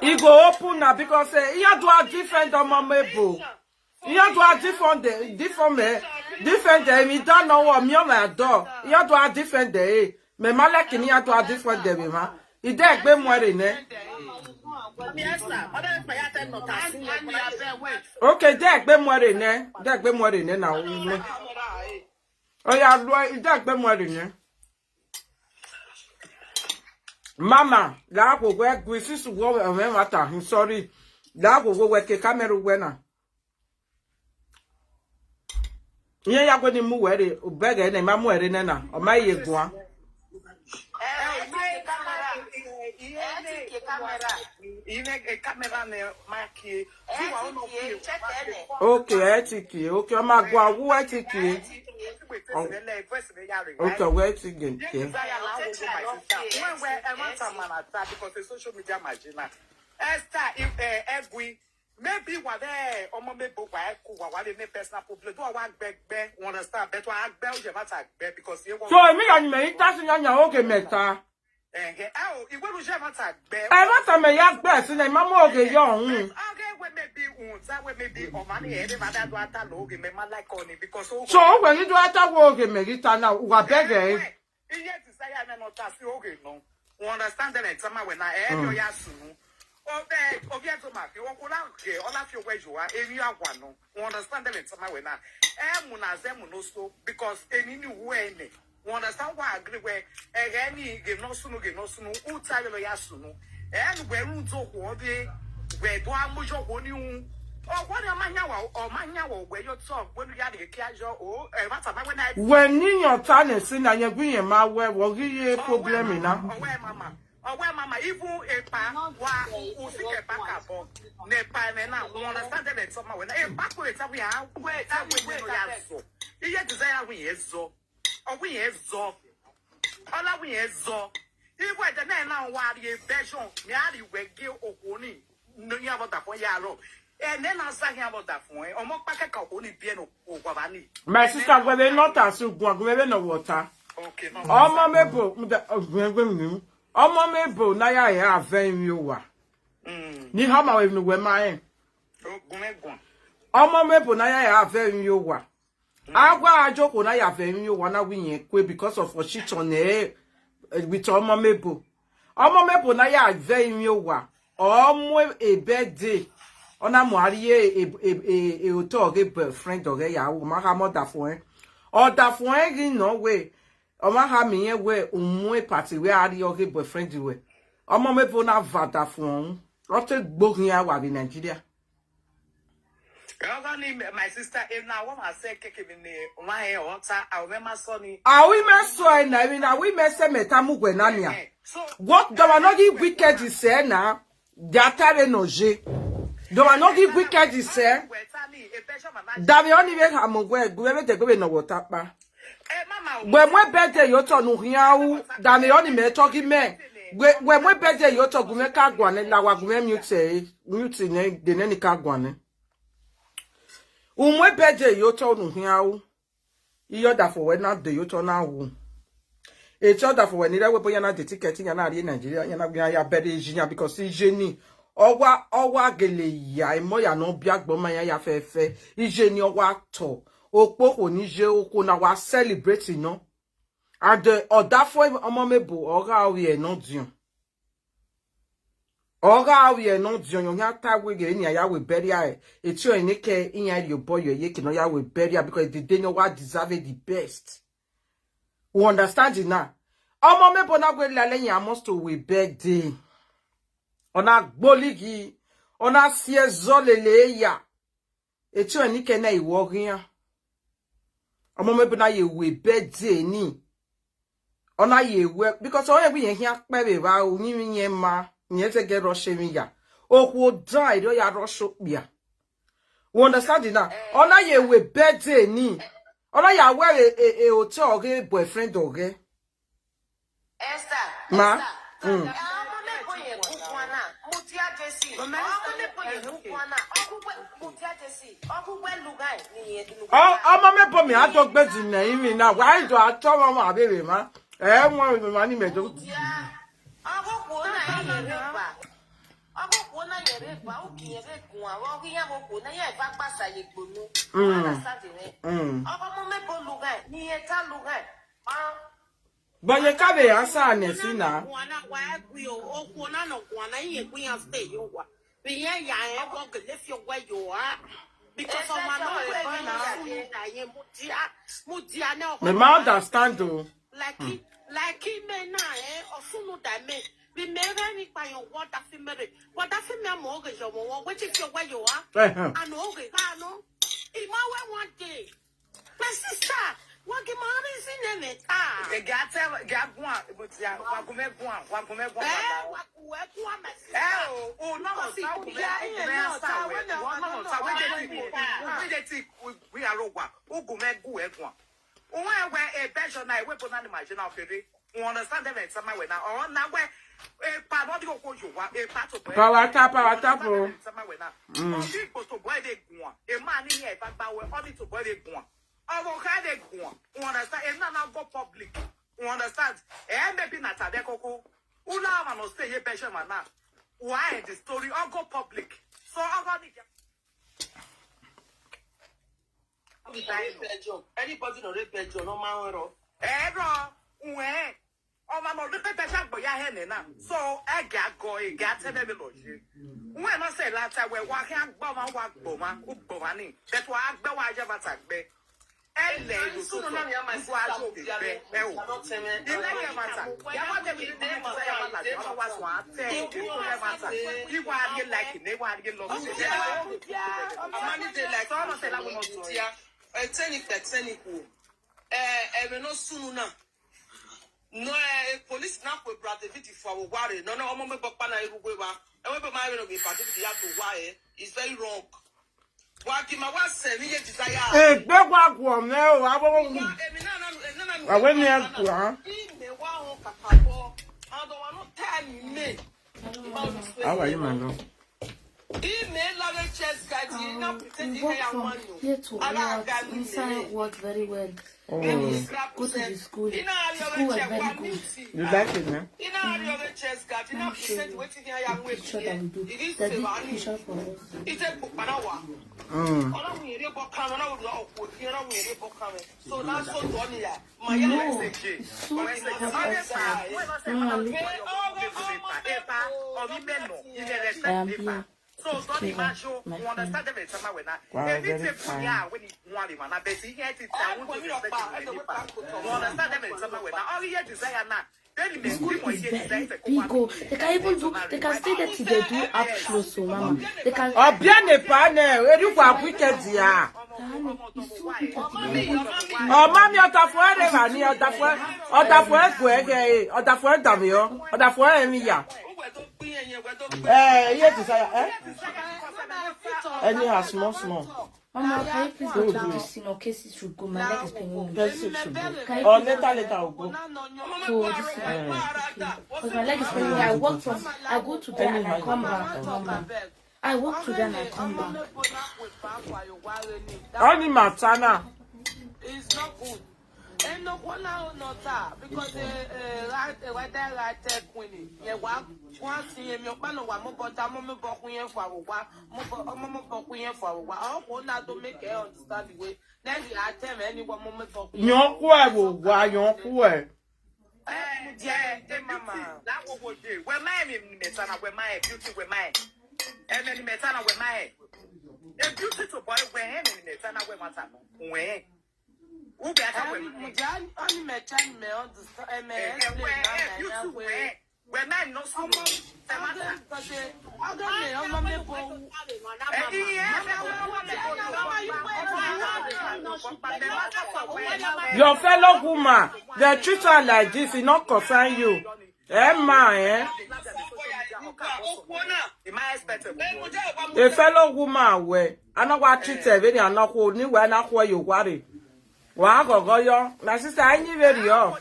He go open now because eh, he had to have defend the mama bo. He had to have defend the defend me. Defend them. He don't know what me on my door. He had to have defend the eh. Me malek ni he had to have defend them, ma. He dey gbe mo re ne. Okay, dey gbe mo re ne. Dey gbe mo re ne na. Oh yeah, he dey gbe mo re ne. Mama, la go we gwi sisu wo we mata. Sorry. La go we ke camera we na. Ihe ya gwe ni mu were, ubege ne ma mu were ne na. O ma ye gwa. Ine e camera ne maki. Okay, etiki. Okay, o ma gwa wu etiki. Okay, we etiki. Social media marginal. Esther, if eh, every maybe wa there, omo me bo wa ku wa wa me personal problem. Do wa gbegbe, you understand? But wa gbe o je matter gbe because you want. So me and me that's in your okay meta. Eh, eh, oh, iwe lu je matter gbe. I want to me ya gbe si na mama oge yo hun. Okay, we maybe un that we maybe o mani e de ma da do ata lo oge me ma like oni because o. So when you do ata wo oge me ita na wa bege. Iye desire me no ta si oge no. You understand the time when I am your yasunu. Obe obi eto ma fi o ko la ke o la fi o we yo a eri awa no. You understand the time when I am na ze mu no so because eni ni wu ene. You understand why I agree where eni ge no sunu ge no sunu u ta lo yasunu. And where un zo ko de where do amujo ko ni un. O ko ni ma nya wa o ma nya wa we yo so we ya de ke ajo o e ma ta ma we na. When ni your talent si na ye gwi ye ma we wo gi ye problem na. O we mama. Owe mama, even epa wa usike baka bo. Ne pa ne na, you understand the summer when epa ko eta we ha, we eta we no ya zo. Iye desire we ye zo. O we ye zo. Ola we ye zo. Iwe de na na wa ri version, mi a ri we ge okoni. No ya bo da fo ya ro. E ne na sa ya bo da fo e. Omo pa ke ka okoni bi e no o gwa ba ni. My sister, we be not as you go, we be no water. Okay, mama. Ọmọ mebo, mda, ọgbẹgbẹ mi. Ọmọ mebo na ya ya avẹ mi o wa. Ni hama we mi we ma e. Ọmọ mebo na ya ya avẹ mi o wa. Agwa ajoko na ya avẹ mi o wa na wi yen kwe because of oshichon e with ọmọ mebo. Ọmọ mebo na ya avẹ mi o wa. Ọmọ ebede. Ona mo ari e e e oto oge boyfriend oge ya o ma ha mo da fun e. O da fun e gi no we. O ma ha mi yen we umu e party we ari oge boyfriend we. Ọmọ mebo na va da fun. O te gbogin awa bi Nigeria. Ọgọ ni my sister e na wo ma se keke mi ni wa e o ta a o me ma so ni. A wi me so e na mi na wi me se me ta mu gwe na mi a. So what do I not give wicked is e na? Jatare no je. Do I not give wicked is e? Dami oni we ha mo gwe gwe we de gwe no water pa. Gwe mwe bede yo to nu hiawu. Dami oni me to gi me. We we mwe beje yo to gume ka gwane la wa gume mute, mute ne de ne ni ka gwane. Umwe beje yo to nu hiau. Iyo da fo we na de yo to na wu. E cho da fo we ni re we bo ya na de ticket ya na ri Nigeria ya na ya ya bere ji ya because ije ni. Owa owa gele ya imo ya no bi agbo ma ya ya fe fe. Ije ni owa to. Opo ko ni je oko na wa celebrate no. And uh, oda fo omo mebo oga awi e no dion. Oga awi e no dion yo ya ta we ge ni ya we bury a e. E ti o ni ke iyan ri obo yo ye ke no ya we bury a because the day no wa deserve the best. We understand it now. Omo mebo na gwe lale yin amos to we birthday. Ona gboligi, ona sie zolele ya. Echo ni kena iwo gian. Omo mebo na ye we birthday ni. Ona ye we because oye bi yen hian pe be ba o ni mi yen ma, ni e te ge ro se mi ya. Okwo dan iro ya ro so pia. We understand it now. Ona ye we birthday ni. Ona ya we e e hotel ge boyfriend oge. Esther, Ma. Esther, Mm. Ọmọ mẹ́bọ̀ yẹn kú kan náà. Mo ti á jẹ sí. Ọmọ mẹ́bọ̀ yẹn kú kan náà. Ọkùnrin mo ti á jẹ sí. Ọkùnrin wẹ́ lùgà ẹ̀ nìyẹn. Ọ- Ọmọ mẹ́bọ̀ mi á tó gbé jù nà yín mi náà. Wàá ìjọ àtọ́ wọn mọ̀ àbẹ̀rẹ̀ ma. Ẹ wọ́n mi máa ní mẹ́jọ. Ọkùnrin kò náà yẹn rẹ̀ pa. Ọkùnrin kò náà yẹn rẹ̀ pa. Ó kì í yẹn rẹ̀ gùn àwọn. Ó kì í yẹn mo kò náà yẹn bá gbàsà yẹ gbòmí. Mm. Wọ́n á sá dì rẹ̀. Mm. Ọkọ ọmọ mẹ́bọ̀ lùgà ẹ̀ nìyẹn tá lùgà ẹ̀. But you can't be answer and you see now. Guana, why we o, o, guana no, guana, you, we have stay, you wa. Be ya, ya, eh, walk, left your way, you are. Because of my no, we are not soon, that you, mutia, mutia, no. Me ma understand though. Like it, like it, me na, eh, or soon, that me. Be me, any by your water, female. But that's a memory, you want, which is your way, you are. Eh, eh. I know, okay, I know. It might one day. My sister, what give my reason in it? Ah. Gate, gagua, wagume gua, wagume gua. Eh, wagume gua, my sister. Eh, oh, oh, no, no, sa, wagume, wagume, sa, we dey think, we are over. Wagume gu egua. Uwe we e bejo na we bona ni imagine ofere. You understand them in some way now. Or na we e pa no di oko yo wa e pa to boy. Power tap, power tap, oh. Some way now. Mm. Or di go to boy dey gua. E ma ni e ba gba we, or di to boy dey gua. Or we ka dey gua. You understand? E na na go public. You understand? E maybe na ta de koko. Ula ma no say ye bejo ma na. Why the story all go public? So all go ni. Anybody no dey beg you, no man ro. Ero, uwe. Ọma no dey beg you, but ya he ne na. So e ga go, e ga te me lo je. Uwe no say la ta we wa ke agbo ma wa gbo ma, ugbo ma ni. But wa agbe wa je ba ta gbe. Ele lo so so. Wa jo be be e o. Ile ye mata. Ya wa de bi ni ya wa la, ya wa so ate. Ile ye mata. Iwa ye like, ne wa ye lo. Amani dey like. So no say la mo so ya. Eteni peteni ku. Eh, eh, we no sunu na. No, eh, eh, police na kwe bra David for our worry. No, no, omo me bokpa na irugwe ba. E we be ma we no be David ya do wa e. It's very wrong. Wa ki ma wa se ni ye desire. Eh, gbe wa gwo me o, abo wo mi. Emi na na, emi na na. Wa we mi e ku a. Ime wa ho kakabo. Ado wa no tell me. How are you, my love? Ime la le chest guard, you not pretend you have one. Here to work inside work very well. Oh. Go to the school. The school was very good. You like it, man? Make sure that we do. They did push up for us. Mm. So that's so Donia. No, it's so hot outside. Normally, I am here. So don't imagine, you understand them in summer when I. Wow, very fine. You understand them in summer when I. All you desire now. The school is very big. Oh. They can even do, they can stay there till they do up close, so mama. They can. Obiane pane, where you go wicked ya? It's so wicked. Oh, mommy, otafuere mani, otafuere, otafuere kwege, otafuere damio, otafuere emiya. Eh, here desire, eh? Anyhow, small, small. Mama, can you please go to the scene or cases should go? My leg is paining me. Yes, it should go. Can you Or please later, later I'll go. So this is okay. Because my leg is paining me. I walk from, I go to there and I come back. Mama. I walk to there and I come back. Only Matana. It's not good. Enokola onota because eh eh right eh right eh right eh queen. Ye wa wa si ye mi opa no wa mo bota mo mo bo kun ye fo awo wa. Mo bo omo mo bo kun ye fo awo wa. O ko na do make e understand the way. Then the atem any wa mo mo bo kun. Yan ku e wo wa yan ku e. Eh, eh, eh, mama. That wo wo de. We ma mi mi meta na we ma e beauty we ma e. E mi mi meta na we ma e. E beauty to boy we e mi mi meta na we mata no. We. Ube ata we. Ani muja ani me chan me understand eh, me explain na me ya we. We man no so. Ọmọ ọmọ ọmọ mi bo. Your fellow woman, they treat her like this, it not concern you. Eh, ma, eh? A fellow woman, we. I know what treat her, very, I know who, ni we, I know who you worry. Wa gogo yo. My sister, I need very yo.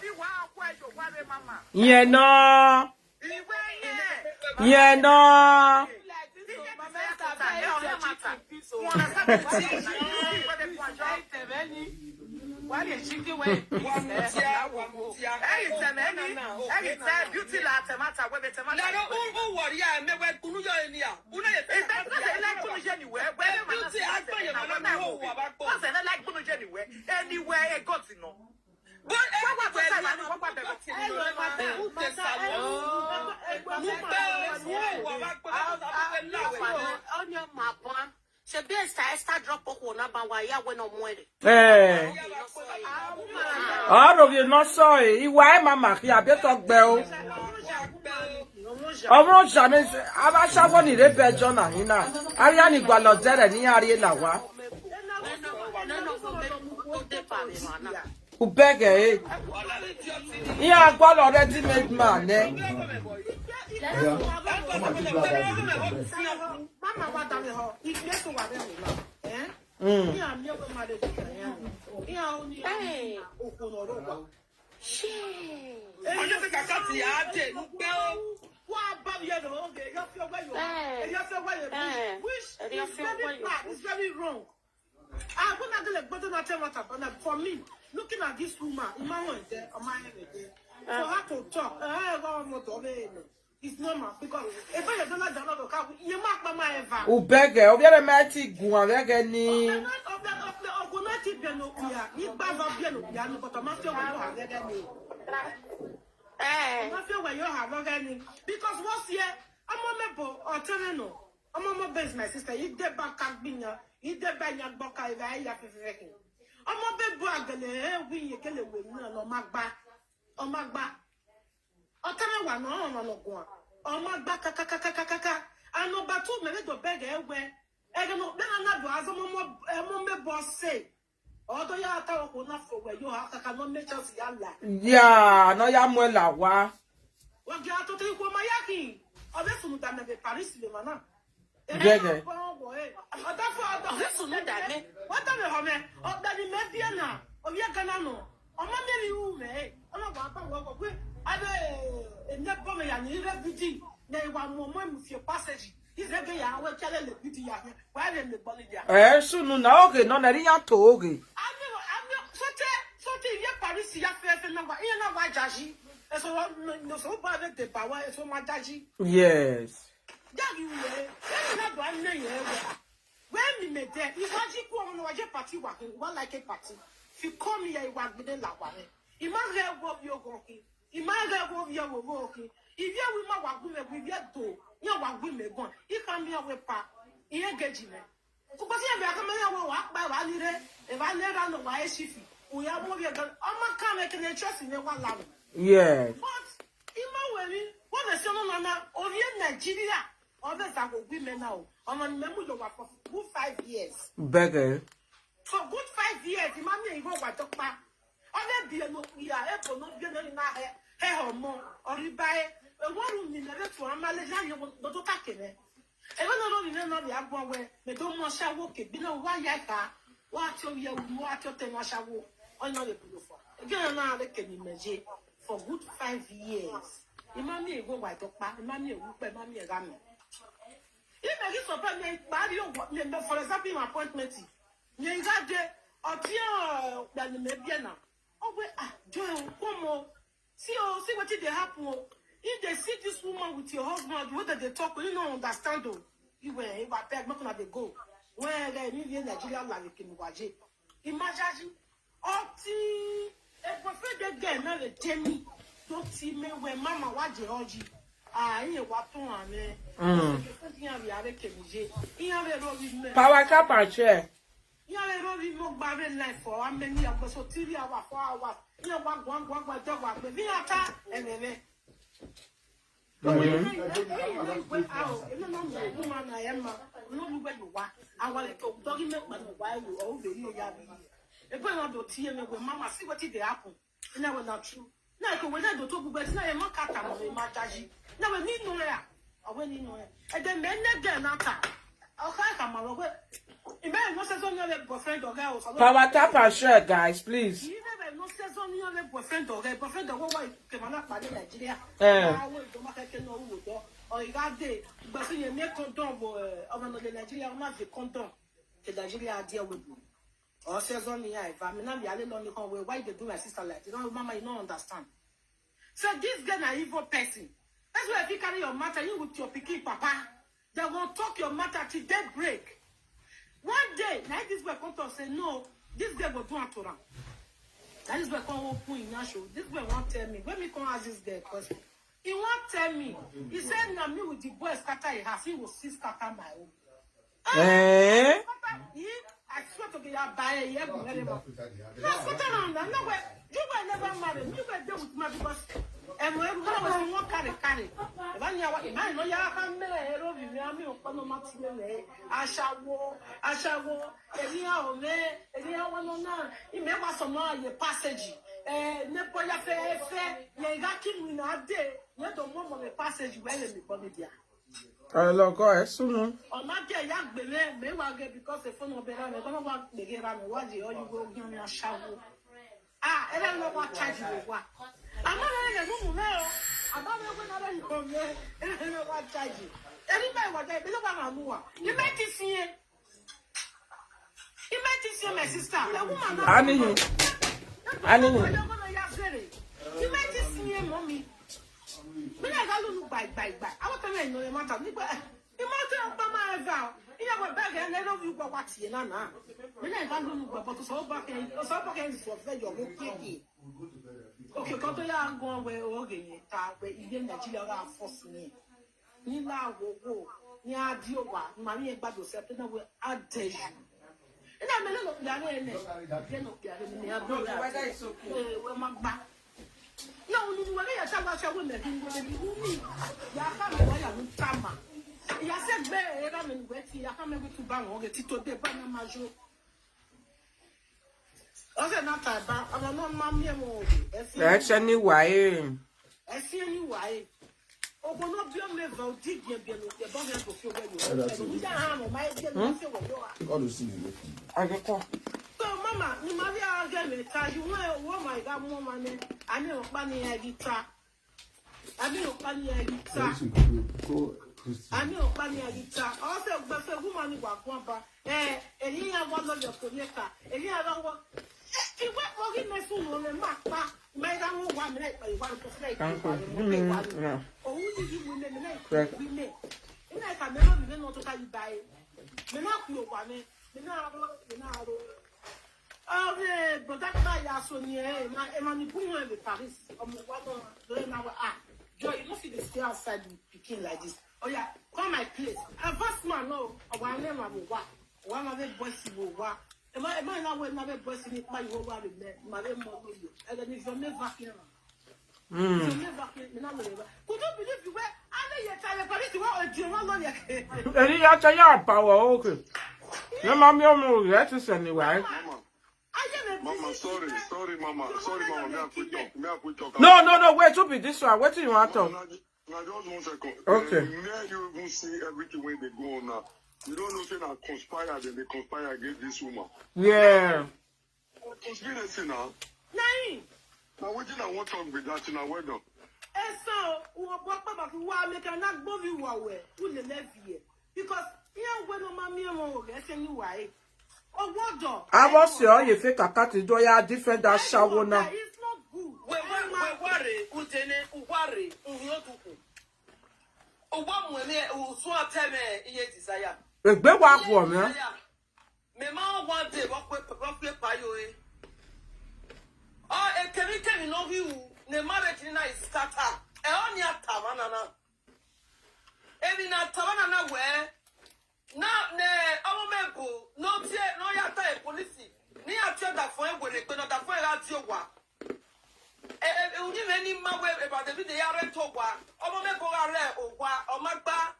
Yeah, no. Yeah, no. Anywhere, I got it, no. Onion mapon. Shebi Esther, Esther drop okwu na ba wa ya we no muere. Eh. Ọ̀rọ̀ yìí náà sọ ẹ̀, ìwà ẹ̀ máa mà kí abẹ́ tó gbẹ o. Ọmọ ṣàmì abáṣáwọ́ ní ìrẹ́bẹ̀ ẹjọ́ náà yín náà. Aríyá ni ìgbà lọ jẹ́rẹ̀ ní àríyé là wá. Ubege, eh. Ihe agwala ready made man, eh. Oya, come and take that bag. Mama wa dame ho. If you so wa dame ho. Eh? Mm. Ni ami o ma de. Ni a o ni. Eh. Okwu no ro wa. Shey. Onye be ka ka ti ya de nu pe o. Wa ba ye no oge, yo fi owe yo. Eh. Yo fi owe yo. Eh. Which is very bad, it's very wrong. Ah, when I go like, but not tell what happened. Like, for me, looking at this woman, in my own, eh, on my head, eh, for her to talk, eh, I want more to me. It's normal because if I don't like the Lord, you mark my ever. Ubege, obiere meti guan vege ni. Of the, of the, of the, of the, of the, of the, of the, of the, of the, but I'm not sure what you have vege ni. Eh. I'm not sure what you have vege ni. Because what's here, I'm on me bo or tell me no. Ọmọ ọmọ base my sister, ide ba ka gbiyan, ide ba yan gboka ira ya fefefe. Ọmọ be bo agele e wi ye kele we na lo ma gba. O ma gba. O ta me wa no no no gwa. O ma gba ka ka ka ka ka ka. Ano ba tu me do beg e we. E no be na na do azo mo mo e mo me bo se. Odo ya ata okwu na fo we yo ha ka ka no me chance ya la. Ya, no ya mo la wa. Wa ge ato te ko ma ya ki. Obe sunu da me be Paris le mana. Gege. Obe sunu da me. Wa da me ho me. O da ni me bi na. O ye gana no. O ma me ri u me. O na wa ba wo ko gbe. Abe e ne bo me ya ni re bidi. Ne wa mo mo mu fie passage. Izege ya we kele le bidi ya. Wa le le boli ya. Eh, sunu na oge no na ri ya to oge. Ami ami sote sote ye Paris ya fe fe na wa. Iye na wa jaji. E so no so ba de de ba wa e so ma jaji. Yes. Jaji we. E na do an ne ye we. When me me there, if I ji ku omo wa je party wa. Wa like a party. If you come here, you wa gbe la wa. Ima re wo bi ogo ki. Ima re wo bi ogo wo ki. If you we ma wa gbe we bi do. Ya wa gbe me gon. If I me we pa. Iye geji me. Because you be come here wa pa wa ni re. E ba le ra no wa e shifi. O ya mo bi gan. O ma ka me ke ne trust ni wa la. Yes. But ima we ni. What the same man na. O ye Nigeria. Others are go women now. Ọmọ ni memu yo wa for good five years. Bege. For good five years, imami e iwo wa to pa. Others be no ya e ko no be no na he he ọmọ. Ori ba e. E wo ru ni na re to amale ya yo do to ta kene. E wo no You know, not the Agwawe, me don't want shower, okay, be no why ya ka, what your year, what your ten, what shower, or not the Bulu for. Again, now they can imagine for good five years. Imami go white up, imami a whoop, imami a gamin. If I get surprise, me, for example, my appointment, you got there, or tear, then maybe now. Oh, wait, ah, Joe, come on. See, oh, see what did they happen. Oh. If they see this woman with your husband, what did they talk? You don't understand, though. You were, you were beg, not gonna go. Where they need in Nigeria, like, you can watch it. Imagine, oh, see, if my friend, they get another Jamie, don't see me when mama, what they orgy. Ah, you what to, man. Mm. Power cap and chair. Ihe a na-eme obi mo gba me life for how many years? So three hours, four hours. Ihe gwa gwa gwa gwa gwa gwa gwa. Ihe aka ememe. Ebe na do tie me we mama, see wetin dey happen. Ina we na true. Na ko we na do to gbogbo ẹ tí náà yẹ mọ́ ká tà mọ́ ẹ máa jájí. Náà wẹ̀ nínú ẹ̀. Ọ̀wẹ́ nínú ẹ̀. Ẹ̀dẹ̀ mẹ́ ní ẹgbẹ́ náà tà. Ọ̀ká kà máa wọ̀ pé ìmọ̀ ẹ̀ wọ́n ṣe sọ́ni ọ̀rẹ́ boyfriend ọ̀gá ẹ̀ o. Power tap and share, guys, please. Yìí náà bẹ̀ wọ́n ṣe sọ́ni ọ̀rẹ́ boyfriend ọ̀gá ẹ̀. Boyfriend ọ̀gá wà kẹ̀mọ́ náà pàdé Nàìjíríà. Eh. Àwọn ìjọba kẹ̀kẹ́ náà wò dọ́. Ọ̀yìnká dé. Ìgbà sí yẹn ní condom bọ̀ ọmọ náà lè Nàìjíríà, wọ́n má fi condom. Kẹ̀ Nàìjíríà díẹ̀ wò dùn. Or say, Zonny, yeah, if I'm not the only one, why they do my sister like this? No, mama, you don't understand. So this girl na evil person. That's why if you carry your matter, you with your pikin papa, they will talk your matter till daybreak. One day, now this boy come to say, no, this girl will do am to am. That is why come open in show. This boy won't tell me. When me come ask this girl question, he won't tell me. He said, na me with the boy scatter his house. He will still scatter my own. Eh? He, I swear to God, I buy a year. No, scatter am now. No way. You will never marry. You will deal with me because and when you was one carry carry. If I know what you know, you can me a hero with me. I'm your fun of my team. Ashawo, ashawo. Anyhow, me, anyhow, one on none. He may want some more your passage. Eh, never your fair, fair. You got king in a day. You don't want my passage where you be there. Ẹ lọ kọ ẹ súnmọ́. Ọ̀nà jẹ́ ìyá gbèlè mẹ́wàá gẹ̀ because the phone ọbẹ̀ rà mí, kọ́nà wà gbègé rà mí, wá di ọyún gbé ogun ní aṣáwó. Ah, ẹ lẹ́nu lọ́wọ́ charge ló wà. Àmọ́ ẹ lè mú mú mẹ́ o. Àbá mi wé náà lẹ́yìn kò mẹ́, ẹ lẹ́nu lọ́wọ́ charge. Ẹni bá ìwà jẹ́ ìbílẹ̀ wà máa mú wa. Ní mẹ́tì sí yẹn. Ní mẹ́tì sí yẹn, my sister. Ẹ wú màá náà. A níyìn. A níyìn. Ní mẹ́tì sí yẹn, mọ́ mi. Mi na ga lunu gbai gbai gbai. Awo tele no le mata ni gba. I ma te pa ma eva. I ya we beg e le no vi gba wa ti na na. Mi na ga lunu gba but so ba ke so ba ke so fe yo mo kiki. Okay, ko to ya go we o ge ni ta we ile Nigeria wa force ni. Ni la wo wo ni a di o wa. Ma ni e gbado se pe na we a de you. Ina mele no piare ne. Ye no piare ne a do ya. Eh, we ma gba. Na unu ni wale ya tawa sha we me ni wale ni umi. Ya ka me wa ya mu tama. Ya se gbe era me ni we ti ya ka me we tu ba won ge ti to de ba na majo. O se na ta ba, ama no ma mi e mo. Ẹ ṣe ní wàyé. Ẹ ṣe ní wàyé. Ogo no bi o me va o di gbe bi lo ke ba me to fi o we yo. Ẹ da ti. Ya ha mo ma e je mi se wo yo a. God will see you. Àjẹkọ́. So mama, ni Maria ge me ta you we wo ma ga mo ma ne. Ani o pa ni e di ta. Ani o pa ni e di ta. Very simple. Go Christian. Ani o pa ni e di ta. O se gbe fe woman ni wa gun ba. Eh, eyin ya wa lo yo ko ni ka. Eyin ya wa. Ìwé orí mi fún wọn lè máa pa. Ìmọ̀ ìdá wọn wà mí láìpẹ́ ìwà ló fẹ́ ìpè wà ló fẹ́ ìwà ló. Òun ní yí wílé mi náà ìpè wílé. Iná ìka mi náà mi náà tó ká yí báyìí. Mi náà kú òwà mi. Mi náà ró, mi náà ró. Ọ̀rẹ́ bọ̀dá bá ya aṣọ ni ẹ̀ ẹ̀ máa ẹ̀ máa ní búrú ẹ̀ lè Paris. Ọmọ wa náà lórí náà wá. Ah, Joy, you no fit dey stay outside with pikin like this. Oh yeah, come my place. Advance man, no. Ọ̀wà ẹ̀ máa wò wá. Ọ̀wà máa fẹ́ bọ́ sí wò wá. Ẹ má ẹ má náà wọ ẹ má fẹ́ bọ́ sí nípa ìwọ wà lè mẹ́. Màá fẹ́ mọ lóyò. Ẹ lẹ́ni ìfẹ́ mẹ́fà kí ẹ rà. Mm. Could you believe the way I lay your tire for this one or do you want lawyer? Èyí yá tẹ yá àbáwọ̀ òkè. Ní máa mi ọmọ rẹ̀ ti sẹ̀ ní wàá. Mama, I am a mama, busy sorry, sister. Sorry, mama, sorry, mama. Me I quit talk. Me I quit talk. No, no, no, wait, to be this one. Wetin you want talk? I just one second. Okay. Uh, where you even see everything when they go on now? You don't know say na conspire, then they conspire against this woman. Yeah. Conspiracy now. Nine. Now what did I want to talk with that? Now well done. Eso, uwa bokpa ba kuwa meka na gbovi wawe. Ule levie. Because here we no mami mo ese ni wai. Owodo. Abo si o ye fake account do ya defend that shower now. It's not good. Weware, udene, uware, unyoduku. Uwa mwene, usu ateme, iye desire. Egbe wa gwo mi. Me ma one day, what we, what we pa yo eh. Oh, e kemi kemi no hi u, ne marriage ni na is scatter. E o ni atama na na. E bi na atama na na we. Na ne omo me go, no tie, no ya ta e police. Ni a tie da fun e were pe no da fun e radio wa. E e uni me ni ma we e ba de bi de ya re to wa. Omo me go are o wa, o ma gba.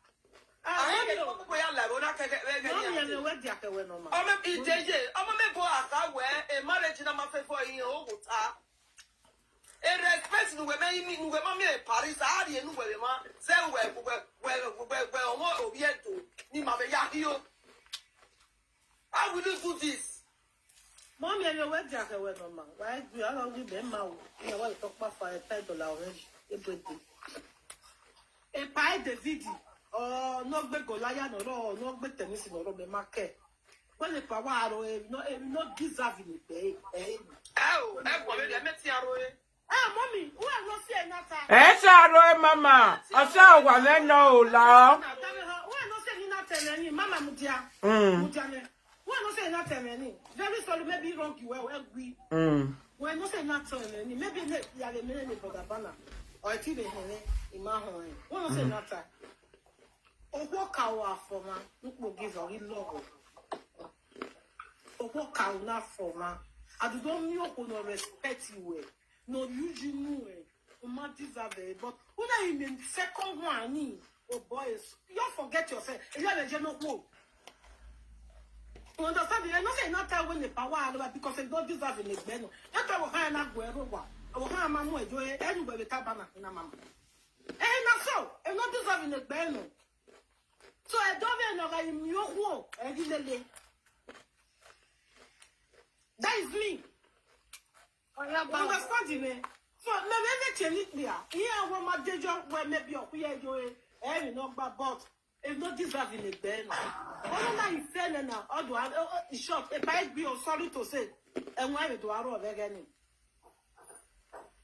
Ah, e ko ya la ro na ke ke ke No, ni me ati. Me we dia ke we no ma. Ọmọ ìjẹyẹ ọmọ mẹ́bọ àkáwẹ́ a marriage na ma fẹ́ fọ iye owó ta. A respect nuwe mẹ́ imi nuwe mọ́ mi a Paris a rí nuwe mọ́ sẹ́ wẹ̀ wẹ̀ wẹ̀ wẹ̀ wẹ̀ ọmọ òbí ẹ̀dọ́ ni màá fẹ́ yá hí o. How will you do this? Mommy, and your wedding, I can wear no man. Why do you allow me be ma? You know what you talk about for a ten dollar already. A birthday. A pie David. Oh, no big Goliath no no no big tennis no no me make. When the power aro e no e no deserve in the day. Eh. Ẹ o ẹ kọ̀ lórí ẹ mẹ́tí aró ẹ. Ah, mommy, who I no say nothing? E se aro e mama. O se o wa me no o la. Who I no say nothing? Mama mudia. Mm. Mudia ne. Who I no say nothing? Very sorry, maybe wrong you well well we. Mm. Who I no say nothing? Maybe ne ya le me ne brother bana. Or ti be hene ima hon. Who I no say nothing? Okwo kawa for ma. Nkpo give her love. Okwo kawa na for ma. I do don't know who no respect you well. No use you know eh. Uma deserve it. But who na in the second one ni? Oh boys, you forget yourself. You are the general who. You understand? You know say not tell when the power are because they don't deserve in the ben. Not tell how na go ever wa. How ma mo ejo e anywhere with tabana in mama. Eh na so, e no deserve in the ben. So I don't know that you know who. E di lele. That is me. Oya You ba. understand me? So me me me change it there. Here I want my day job where maybe you hear you eh. Eh, you know but but it's not deserving a ben. All that is saying now. All do I in short, if I be sorry to say, and why do I rob again?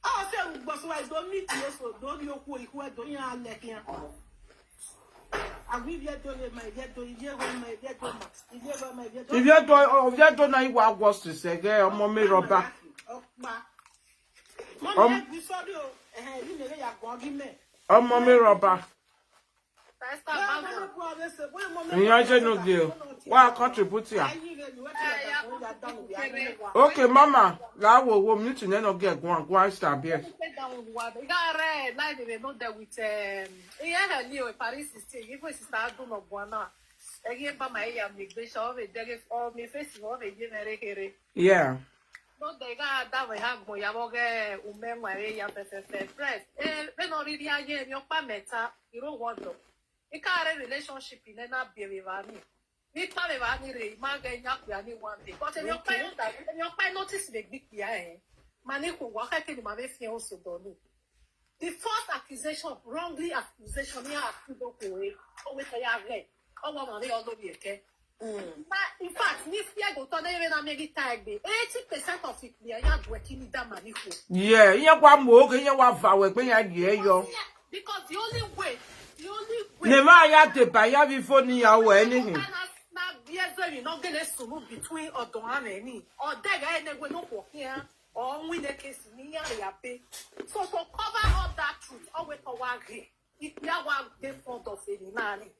I say we boss why don't meet you so don't you who who don't you like here. I will yet do my yet do you my yet do my yet do my yet do. If you do, if you do na iwa worse to say, get ọmọ mi rọba. Ọmọ mi rọba. Ìyẹn ṣe no gay o. Wá contribute ya. Okay, mama. Láwo wo mi tún nínú gẹ̀ gùn àgùn àìsàn àbí ẹ̀. Yeah. No de ga da we ha gbon ya bo ge ume nwa re ya fe fe fe. Friends, eh, be no riri aye mi opa meta iro wodo. Ikare relationship ne na bi ewe ba ni. Mi pa me ba ni re ma ge nya ku ya ni one day. But mi opa yo da, mi opa notice me gbi ya eh. Ma ni ku wa ka ke ni ma be fi o so do ni. The first accusation, wrongly accusation, ni accuse ko e. O we ka ya re. O wa ma re o lo bi e ke. Na, in fact, ni fear go turn even na make it time be. Eighty percent of it, we are not working in that money for. Yeah, ìyẹn wá mọ̀, okay, ìyẹn wá fà wẹ̀ pé ìyẹn yẹ yọ. Because the only way, the only way. Ní máa yá dé bá yá bí fóònù ìyàwó anything. Na, na, yes, when you not get a sulu between or don't have any. Or they get any way no work here. Or we the case, ni ya ya be. So to cover up that truth, always to work here. If you are one day fond of any money.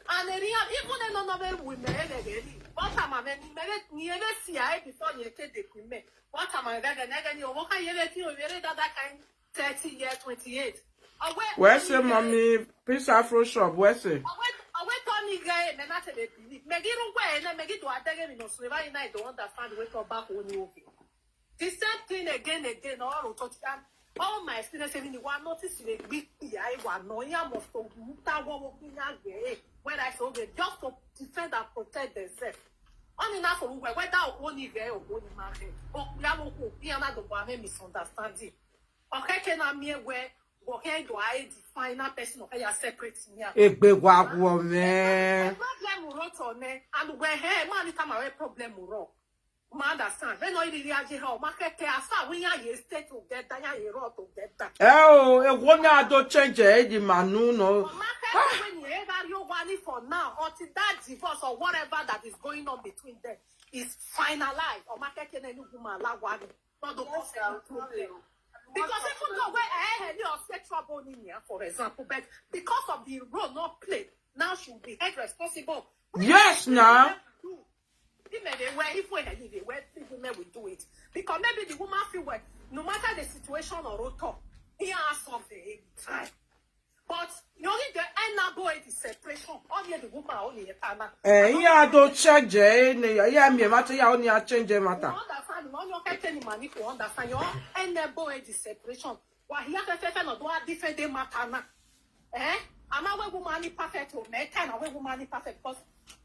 And then even a number we may any. What am I many? May ni ever see I before you take the women. What am I ready? Never you walk a year that you ready that that kind thirty year, twenty-eight. Away. Where's the mommy? Peace Afro shop. Where's it? Away, away, Tony Gay, men not a believe. Maybe you way, and maybe to attack him in Australia, and I don't understand wake up back on you. The same thing again, again, all to All my experience, even the one notice in a big P I one, no, yeah, must to move that one, walking out there, eh, where I saw them just to defend and protect themselves. Only now for who, whether only there or only man, but we have a misunderstanding. Okay, can I mean where, okay, do I define that person, okay, you separate me? Egbe wa wo me. Problem wrote on there, and where hey, man, it come away problem wrote. Ma understand. They no really aji how ma keke asa we ya ye stay together, ya ye roll together. Eh o, e wo na do change e di manu no. Ma keke when you ever you want it for now, until that divorce or whatever that is going on between them is finalized. Or ma keke na ni guma la wani. Not the cause any problem. Because even though where I had your sexual bonding here, for example, but because of the role not played, now she will be held responsible. Yes, now. He may they wear if we had they wear people may we do it. Because maybe the woman feel well, no matter the situation or rotor, he has something in time. But you only the enable the separation. Only the woman only a time. Eh, ya do change e ne ya mi matter ya only a change matter. Understand? You only can tell the money to understand. You enable the separation. Why he has to no do a defend the matter now. Eh? I'm not a woman is perfect or me time a woman is perfect because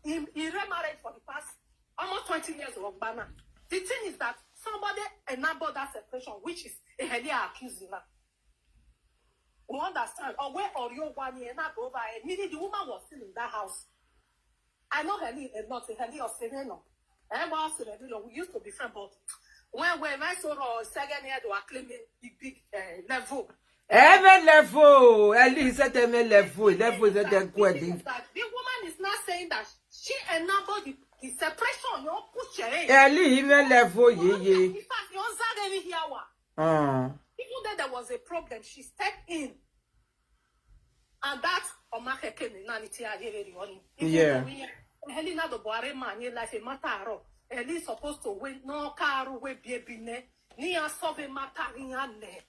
he, he remarried for the past almost twenty years of Ghana. The thing is that somebody enable that separation, which is a Helia accusing now. We understand. Or where or your one year not over, eh, meaning the woman was still in that house. I know Heli a lot, Heli or Sereno. I was Sereno, we used to be friends, but when we went so wrong, second year they were claiming big, big uh, level. Every level, at least at every level, level is at the The woman is not saying that she enabled the, the separation, you push her in. At least even level, yeah, yeah. In fact, you don't here. Uh. Even though there was a problem, she stepped in. And that Omakeke Nanity Ayereri. Yeah. Helena the Boare man, you like a matter. At least supposed to win no car way baby ne. Ni a solve a matter in your name.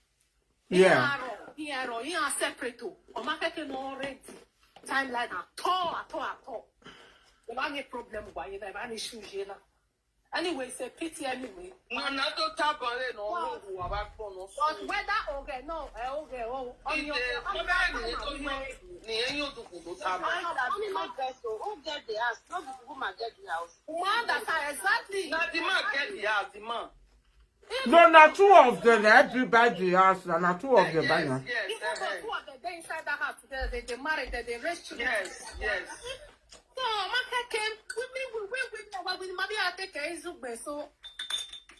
Yeah. He are separate. Omakeke no already. Timeline at all, at all, at all. Why any problem? Why you never any issues? Anyway, it's a pity anyway. Mana to tabale no no wa ba kpon no. But whether okay, no, eh, okay, oh, on your Ide ko be ni to yo ni en yo du ko to tabale. Who get the house? No be the woman get the house. Woman that are exactly. Na the man get the house, the man. No, na two of them. Everybody has na two of them. Yes, yes. Even though two of them dey inside that house together, they dey married, they dey raise children. Yes, yes. So Amaka came with me, we we we we we Maria take her Izugbe. So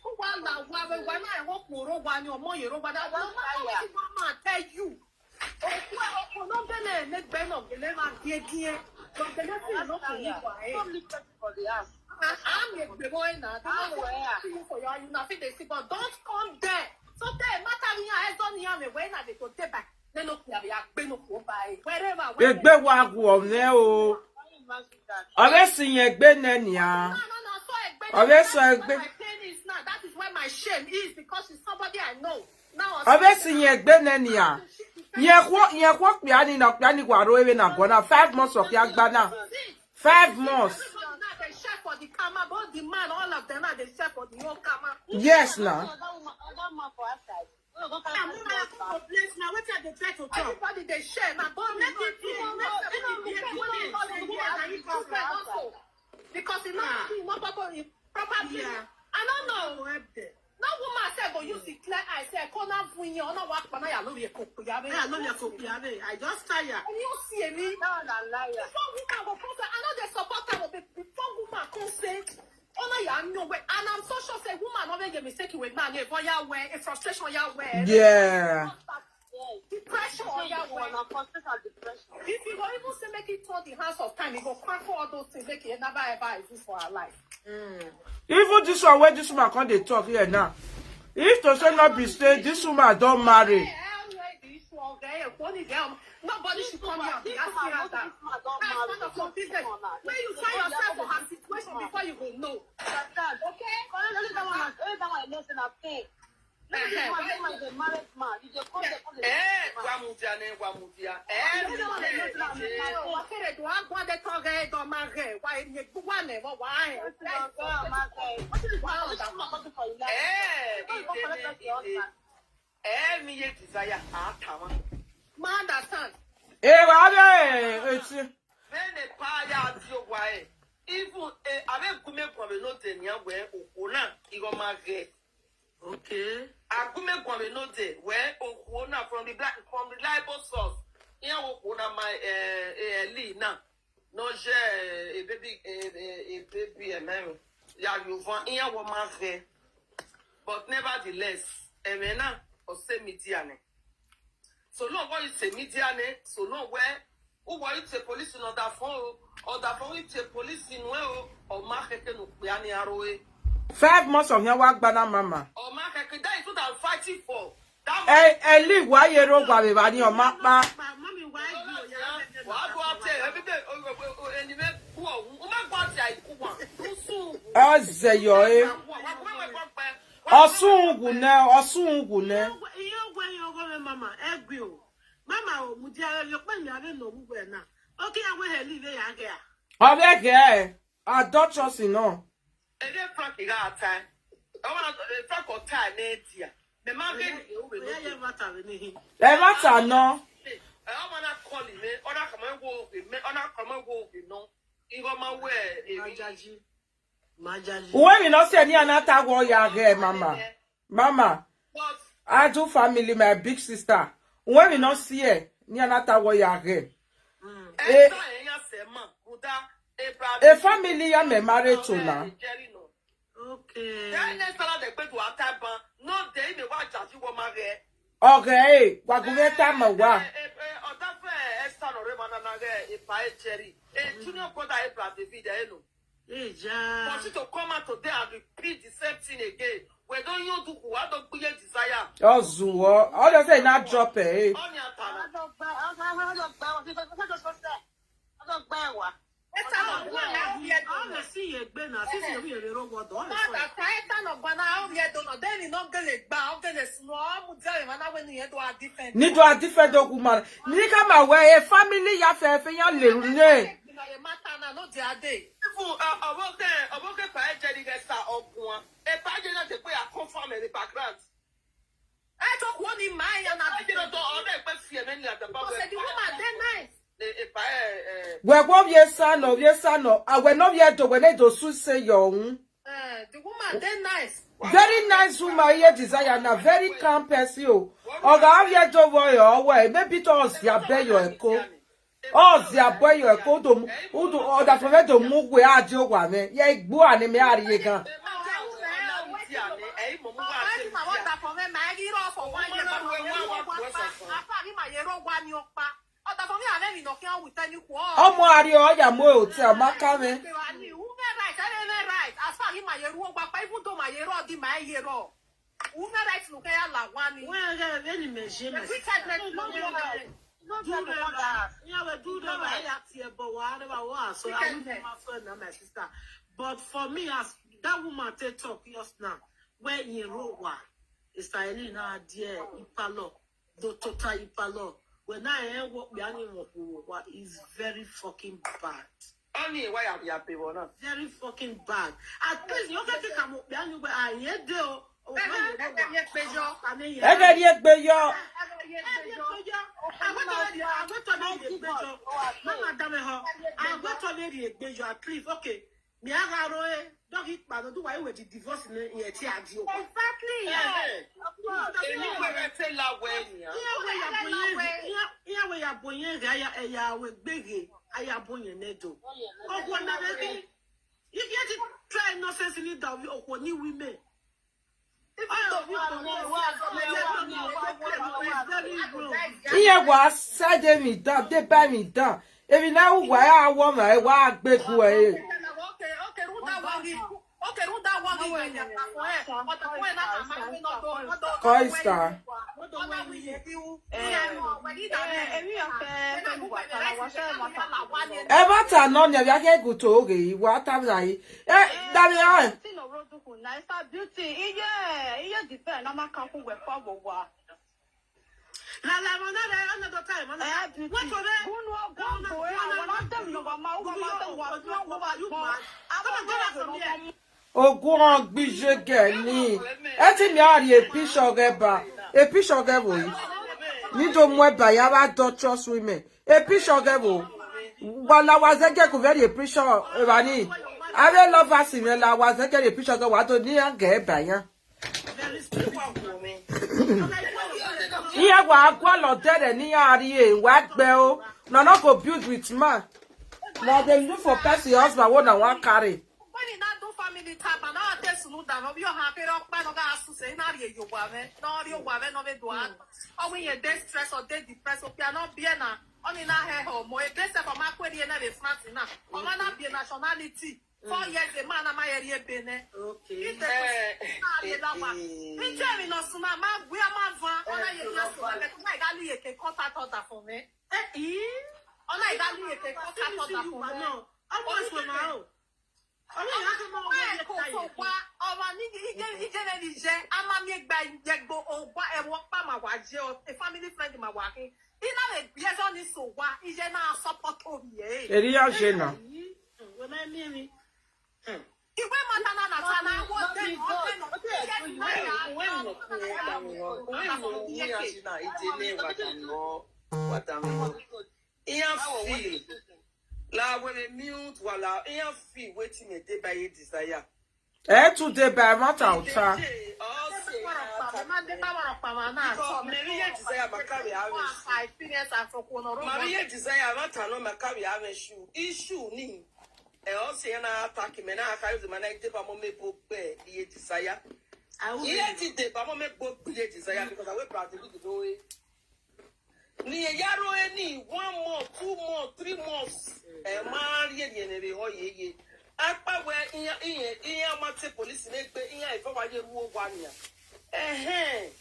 who want that? Why we why not? What more? Why you more? You why that? What mama tell you? Okwu ọkụ n'oge na-eme gbe na ogele ma die die. Ogele si n'okwu n'igwe anyị. Come live for the house. A na-egbe boy na Anywhere. See you for your you na fit dey see but don't come there. So tell matter me ya ezo ni ya me wey na dey go dey by. Then no kuya ya gbe no kuo by. Wherever. Egbe wa wo ne o. Can you imagine that? Ore si yen gbe ne ni No, a. no, no. So egbe. Ore so That is egbe. where my pain is now. That is where my shame is because it's somebody I know. Now. Ore si yen gbe ne ni a. Yen kwo yen kwo pia ni na pia ni wa ro ewe na go na five months of ya gba na. Five months. Everybody now they share for the karma, both the man, all of them now they share for the whole karma. Yes na. Another woman, another man for outside. No, don't I'm carry not going to place now. What are they trying to talk? Everybody they share now. Don't let it be. Don't let it be. Because it's not not properly. Yeah. I don't know. Go help them. No woman say go use the clear eye say I can't have win you. No work for now. I know you cook. I know you cook. Yeah, I just tire. And you see me. No, na liar. Before woman go come say I know they support her but before woman come say oh no yeah no way and I'm so sure say woman no make a mistake with man if oh yeah way a frustration yeah way Yeah. Yes. Depression oh yeah way Na frustration and depression. If you go even say make it turn the hands of time you go crack all those things make it never ever exist for our life. Even this one where this woman come dey talk here now. If to say not be say this woman don marry. Nobody should come here and be asking her that. That's none of your business. When you find yourself in her situation before you go know. Okay? Only that one, only that one I know say na pain. This man, this man is a married man. You dey come there, come dey Eh, wa mu dia ne wa mu dia. Eh, mi ne. Wakere do agwa de toge do mare. Wa ni gwa ne wa wa. This man, go and marry. What is the man? What is the man for you? Eh, Why you go collect your husband? Emi ye desire, a tawa. Ma understand. Ewa be eti. When the power ya di owa e. Even eh, abe gume gwabe no de nya we okona, igo ma ge. Okay. Agume gwabe no de we okona from the black from the libel source. Iya okona my eh eh Lee na. No je eh, a baby eh, eh, a baby eh, man. Ya you van iya wo ma ge. But nevertheless, emena o se media ne. So long what you say media ne, so long where who what you say police in order for order for you say police in well or ma keke no pe ani aro e. Five months of yan wa gba na mama. Or ma keke that is what I'm fighting for. That E e leave wa ye ro gwa be ba ni o ma pa. Mommy, why you? Wa go out there every day. Oh, oh, oh, and you make poor. Who make go out there? Who want? Who sue? Oze yo e. Osun ugwu ne, Osun ugwu ne. Ihe ogwe ya ogwe mama egwi o. Mama o mudia yo pe mi ave no ogwe na. Okay, I will leave ya ge. Obe ke e. Adulterous no. And then Frank got time. I want to Frank got time, eh, dear. The man get you. Ya ya mata we ni. E matter no. I want to call him. Eh, or that come and go with me. Or that come and go with no. You go my way. Majaji. Majaji. Uwe mi no se ni anata wo ya ge mama. Mama, But I do family my big sister. Uwe mi no see e ni anata wo ya ge. Esther and your man, Buddha, Abraham. A family ya me married to na. Jerry no. Okay. Then next time they go to Ataban. No, they may watch as you were married. Okay, wa gu me ta ma wa. Ọ̀dà fẹ́ Esther lọ́rẹ́ máa nana rẹ̀ ìfà ẹ̀ Jerry. A junior brother Abraham David ẹ̀ nù. Eja. For you to come out today and repeat the same thing again. We don't you do who I don't be a desire. Ozuwo. All you say na drop e. Only Atana. Ọ̀nà sí yẹn gbé náà, sí yẹn wíyẹn lè rówó ọ̀dọ̀, ọ̀nà sọ yẹn. Ni do a different document. Ni ka ma we a family ya fe fe ya le ne. Even uh, Oboke, Oboke Pae Jerry Gesta Ogun. A Pae Jerry not the way I come from in the background. Ẹ tó kú ó ní màá yẹn náà. I didn't know all that but fear many at the back. Because the woman dey nice. A Pae. We go vie sa no, vie sa no. A we no vie do, we ne do su se yo un. Eh, the woman dey nice. Very nice woman here desire na very calm person o. Oga vie do wo yo we maybe to ozi abe yo eko. Ozi abe yo eko do mu, udo oda fo me do mu we a di o wa me. Ye igbo ani me a ri ye gan. Ọmọ àrí ọjà mú òtí àmàkà mi. Wọ́n á rẹ̀ rẹ́ ní mẹ̀ṣẹ́ mẹ̀ṣẹ́. Wíkẹ́dì mẹ̀ṣẹ́. No do that. No do that. Dúró rẹ̀, ìyàwó dúró rẹ̀, ayé àti ẹ̀bọ̀ wà á rẹ̀ wà wọ́n àṣọ. I won't be my friend and my sister. But for me, as that woman take talk just now, where in Rowa, Israeli now there, Ipalo, the total Ipalo. When I hear what we are in Rowa is very fucking bad. Only why I be happy one. Very fucking bad. At least you can take a mo be anywhere I hear do. Ẹ gẹ ni egbe yọ. Mama dame ho. Agbẹtọ lè rí egbe yọ at least. Okay. Mi a ga ro e. Dog it pa do why we the divorce ni e ti a di o. Exactly. Èmi pẹ̀lú ẹsẹ̀ làwọ̀ ènìyàn. Iyawe ya boye. Iyawe ya boye ga ya ya we gbege. Aya boye nedo. Ogun na be ki. If you to try nonsense in it, that we okwo ni women. Iye wa side me down, they buy me down. Ebi na wa ya wo ma e wa gbe ku e. Eba ta no ne bia ke gu to oge wa ta bla yi. Eh, da bia. Beauty. Iye, iye defend na maka ku we for wa. La la mo na re another time. Mo na. What for me? Gunu ogun ko e, àwọn ọmọ tẹ̀mí ló wà máa wọ́n máa tẹ̀ wá sí ọkọ̀ wa yóò máa. Come on, tell us from here. Ogun gbije ge ni. E ti mi a ri e picture ge ba. A picture ge bo yi. Ni do mwe ba ya wa do trust women. A picture ge bo. Wala wa ze ge ku very a picture, e ba ni. Are lovers in la wa ze ge a picture ge wa do ni ya ge ba ya. Iya wa gwa lo dere ni ya ri e wa gbe o. No, no go build with man. Na dey look for person husband wey na wan carry. When you not do family time, and now I tell Sunu that no, you have to rock man, no, I say, not your wife, no, your wife, no, we do it. Or when you're dead stress or dead depressed, okay, not be na, only na her home, or a best of my query and a France now. Or man, not be a nationality. Four years, a man, am I a bene? Okay. If the person, eh, eh, eh. Ije mi no suma, ma, we are man, van, ona ye na suma, but my gali ye ke contact order for me. Eh, eh? Ona ye gali ye ke contact order for me. No. Ọmọ ìṣòro máa ń. Ọmọ ìyá tó máa ń wọlé táyé. Ọmọ ní ije, ije lè ní jẹ, a máa mi gba ìjẹgbó, ọgbà ẹ̀wọ̀n pa máa wá jẹ ọ, a family friend máa wá kí. Iná lè gbé ẹjọ́ ní sòwá, ije náà support omi ẹ̀. Èrí yá ṣe nà. Wọ́n máa ń mí mi. Igwe matana na tana wo de no de no. Iyan fi la were mute wala iyan fi wetin me dey by desire. Eh, today by matter of time. Because Maria desire makari awe. Maria desire matter no makari awe shoe. Issue ni. E o se na attack me na aka use mana ide pa mo me bo pe iye desire. Iye ti de pa mo me bo pe iye desire because I will practice the way. Ni e yaro e ni one month, two months, three months. E ma ri e ni e ne be ho ye ye. Apa we iya iya iya ma te police ne gbe iya e fo wa ye ruo wa ni a. Ehe.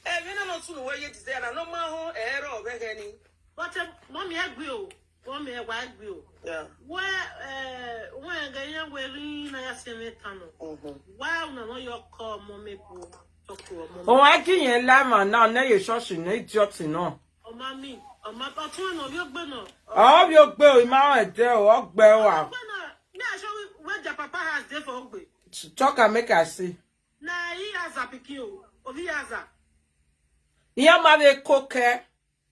E mi na no tunu we ye desire na no ma ho e ro we he ni. But um, mommy, I agree. Wọ́n mi ẹ̀ wá gbé o. Yeah. Wọ́n ẹ̀ wọ́n ẹ̀ gẹ̀ yẹn wẹ̀ rí náà yà sí ẹ̀rẹ́ tán nù. Mm-hmm. Wá ọ̀nà náà yọ kọ́ ọmọ mi bu tọkọ ọmọ mi. Òun á kí yẹn lámà náà, náà yẹ ṣọ́ọ̀ṣì ní idiot náà. Ọmọ mi, ọmọ ọtún ọ̀nà yóò gbé náà. Ọ̀ yóò gbé o, ìmọ̀ àwọn ẹ̀jẹ̀ o, ọgbẹ́ o. Ọgbẹ́ náà, mi àṣọ wẹ́jà papa has dey for Ogbe. Talk and make I see. Na he has a pikin o, Ovi has a. Ìyá máa lè kó kẹ́.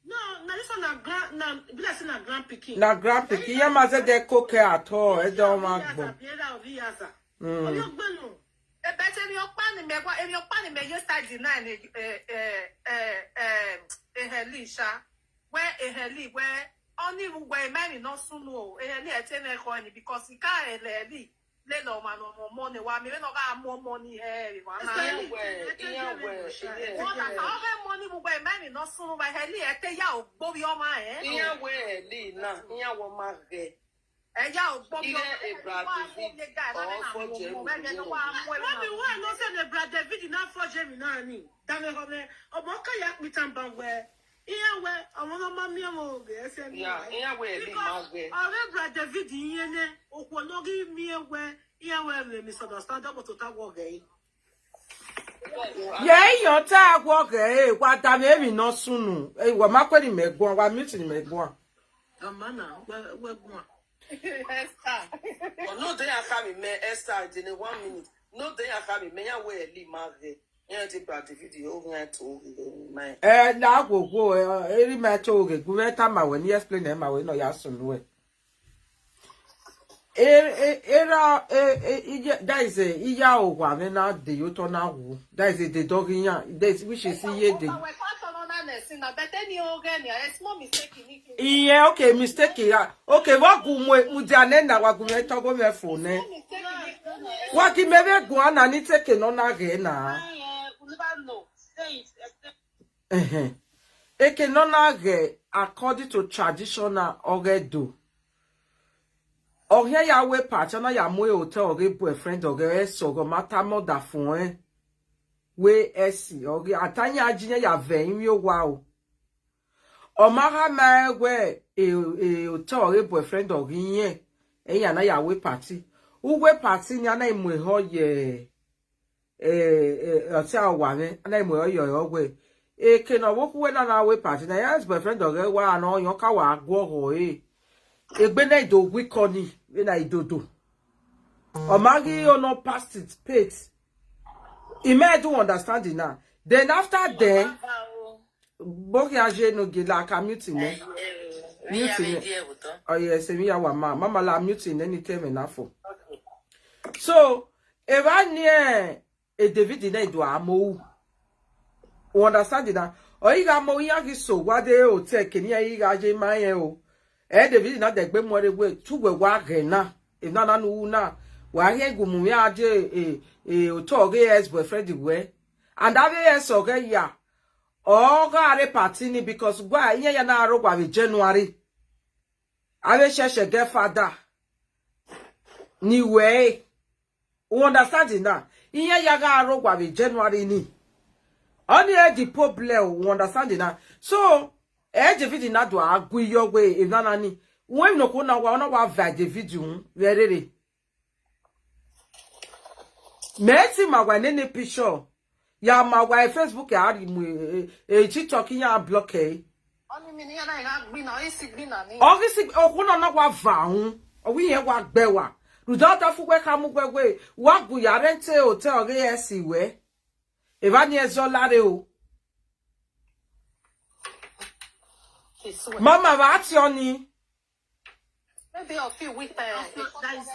No, na this one na grand, na be like say na grand pikin. Na grand pikin. Iye ma ze de coke at all. E de o ma gbo. Mm. Oyo gbe no. E bete mi opa ni me gwa, emi opa ni me yesterday night ni eh eh eh eh eh heli sha. Where eh heli where only where me no sunu o. Eh heli e te me ko ni because he can't heli. Le no ma no mo mo ni wa mi le no ga mo mo ni he wa ma. Iyan we, iyan we, iyan we. Wọ́n ta ọ̀fẹ́ mọ ní gbogbo ẹ̀mẹ́ mi náà sún bá hẹ́lì ẹ̀ tẹ́ yá ò gbóbi ọmọ ẹ̀. Iyan we heli na, iyan wo ma ge. Ẹ yá ò gbóbi ọmọ ẹ̀. Ire Ebra David, ọ̀fọ̀ jẹ́ mi. Wọ́n mi wọ́n ẹ̀ ló ṣe lè Ebra David náà fọ́ jẹ́ mi náà ni. Dame ọmọ ọmọ kan yà pìtàn bá wẹ̀. Iyan we, ọmọ náà máa mi ọmọ ògè ẹsẹ̀ mi. Ya, iyan we heli ma ge. Ọ̀rẹ́ Ebra David yẹn ní òkú olórí mi ẹ̀ wẹ̀. Iye we le misunderstand ọmọ tó ta wọ gẹ yìí. Ye iyan ta wọ gẹ e wa da me mi no sunu. E wa ma kwe ni me gwan, wa mute ni me gwan. Amana, we we gwan. Esther. Oh, no dey aka mi me Esther in one minute. No dey aka mi me ya we li ma ge. Ya ti ba the video o ya to o ge mai. Eh, na go go e ri me to o ge gu me ta ma we ni explain e ma we no ya sunu e. E- e- era e- e- iye- that is a iya owa me na de yo to na wu. That is a the dog iya. That is which is iye de. Ọmọ ẹ̀kọ́ tọrọ náà nẹ̀ sí náà bẹ́tẹ́ ní ọgẹ́ ni ẹ̀ small mistake ní kí n. Iye, okay, mistake ya. Okay, wa gu mu mu di ane na wa gu me to go me fo ne. Mistake ní kí n. Wa ki me be gu ana ni take no na ge na. Ẹ ẹ̀, you never know. Say it. Explain. Eke no na ge according to traditional oge do. Oge ya we party na ya mu e hotel oge boyfriend oge eso oge mata mother fun e. We esi oge atanya ajinye ya ve yin yo wa o. O ma ha ma e we e e hotel oge boyfriend oge yen. E ya na ya we party. U we party ni ana imu e ho ye. Eh, eh, ati awa me na imo yo yo we. E ke no wo ku we na na we party na ya boyfriend oge wa no yo ka wa gwo ho e. Egbe na ido gwi ko ni, we na idodo. O ma gi o no past it, pate. I me do understand it now. Then after there, boki aje no gila ka mute ne. Mute ne. Oh yes, mi ya wa ma. Mama la mute ne ni teme na fo. So, eva ni e e David na ido amo. You understand na? O iga mo ya ki so wa de o te ke ni iga je ma ye o. E David na de gbe mo re we tu we wa ge na. E na na nu na. Wa ye gu mu ya je e e o to ge ex boyfriend we. And ave ye so ge ya. O ga re party ni because gwa iye ya na aro gwa be January. Ave sheshe get father. Ni we. You understand it now? Iye ya ga aro gwa be January ni. Only e the problem, you understand it now? So, e David na do agu yo we e na na ni. When no ko na wa, na wa va David un. Verere. Me ti ma wa nene picture. Ya ma wa e Facebook ya ri mu e, e, e TikTok ya block e. Oni mi ni ya na ina gbi na, isi gbi na ni. Ogisi okuna na wa va un. Owi yen wa gbe wa. Ruda ta fu we ka mu gbe we. Wa gu ya rent hotel ge esi we. Eva ni ezo lare o. He swear. Mama va ti oni. Maybe a few weeks. Uh, that is uh,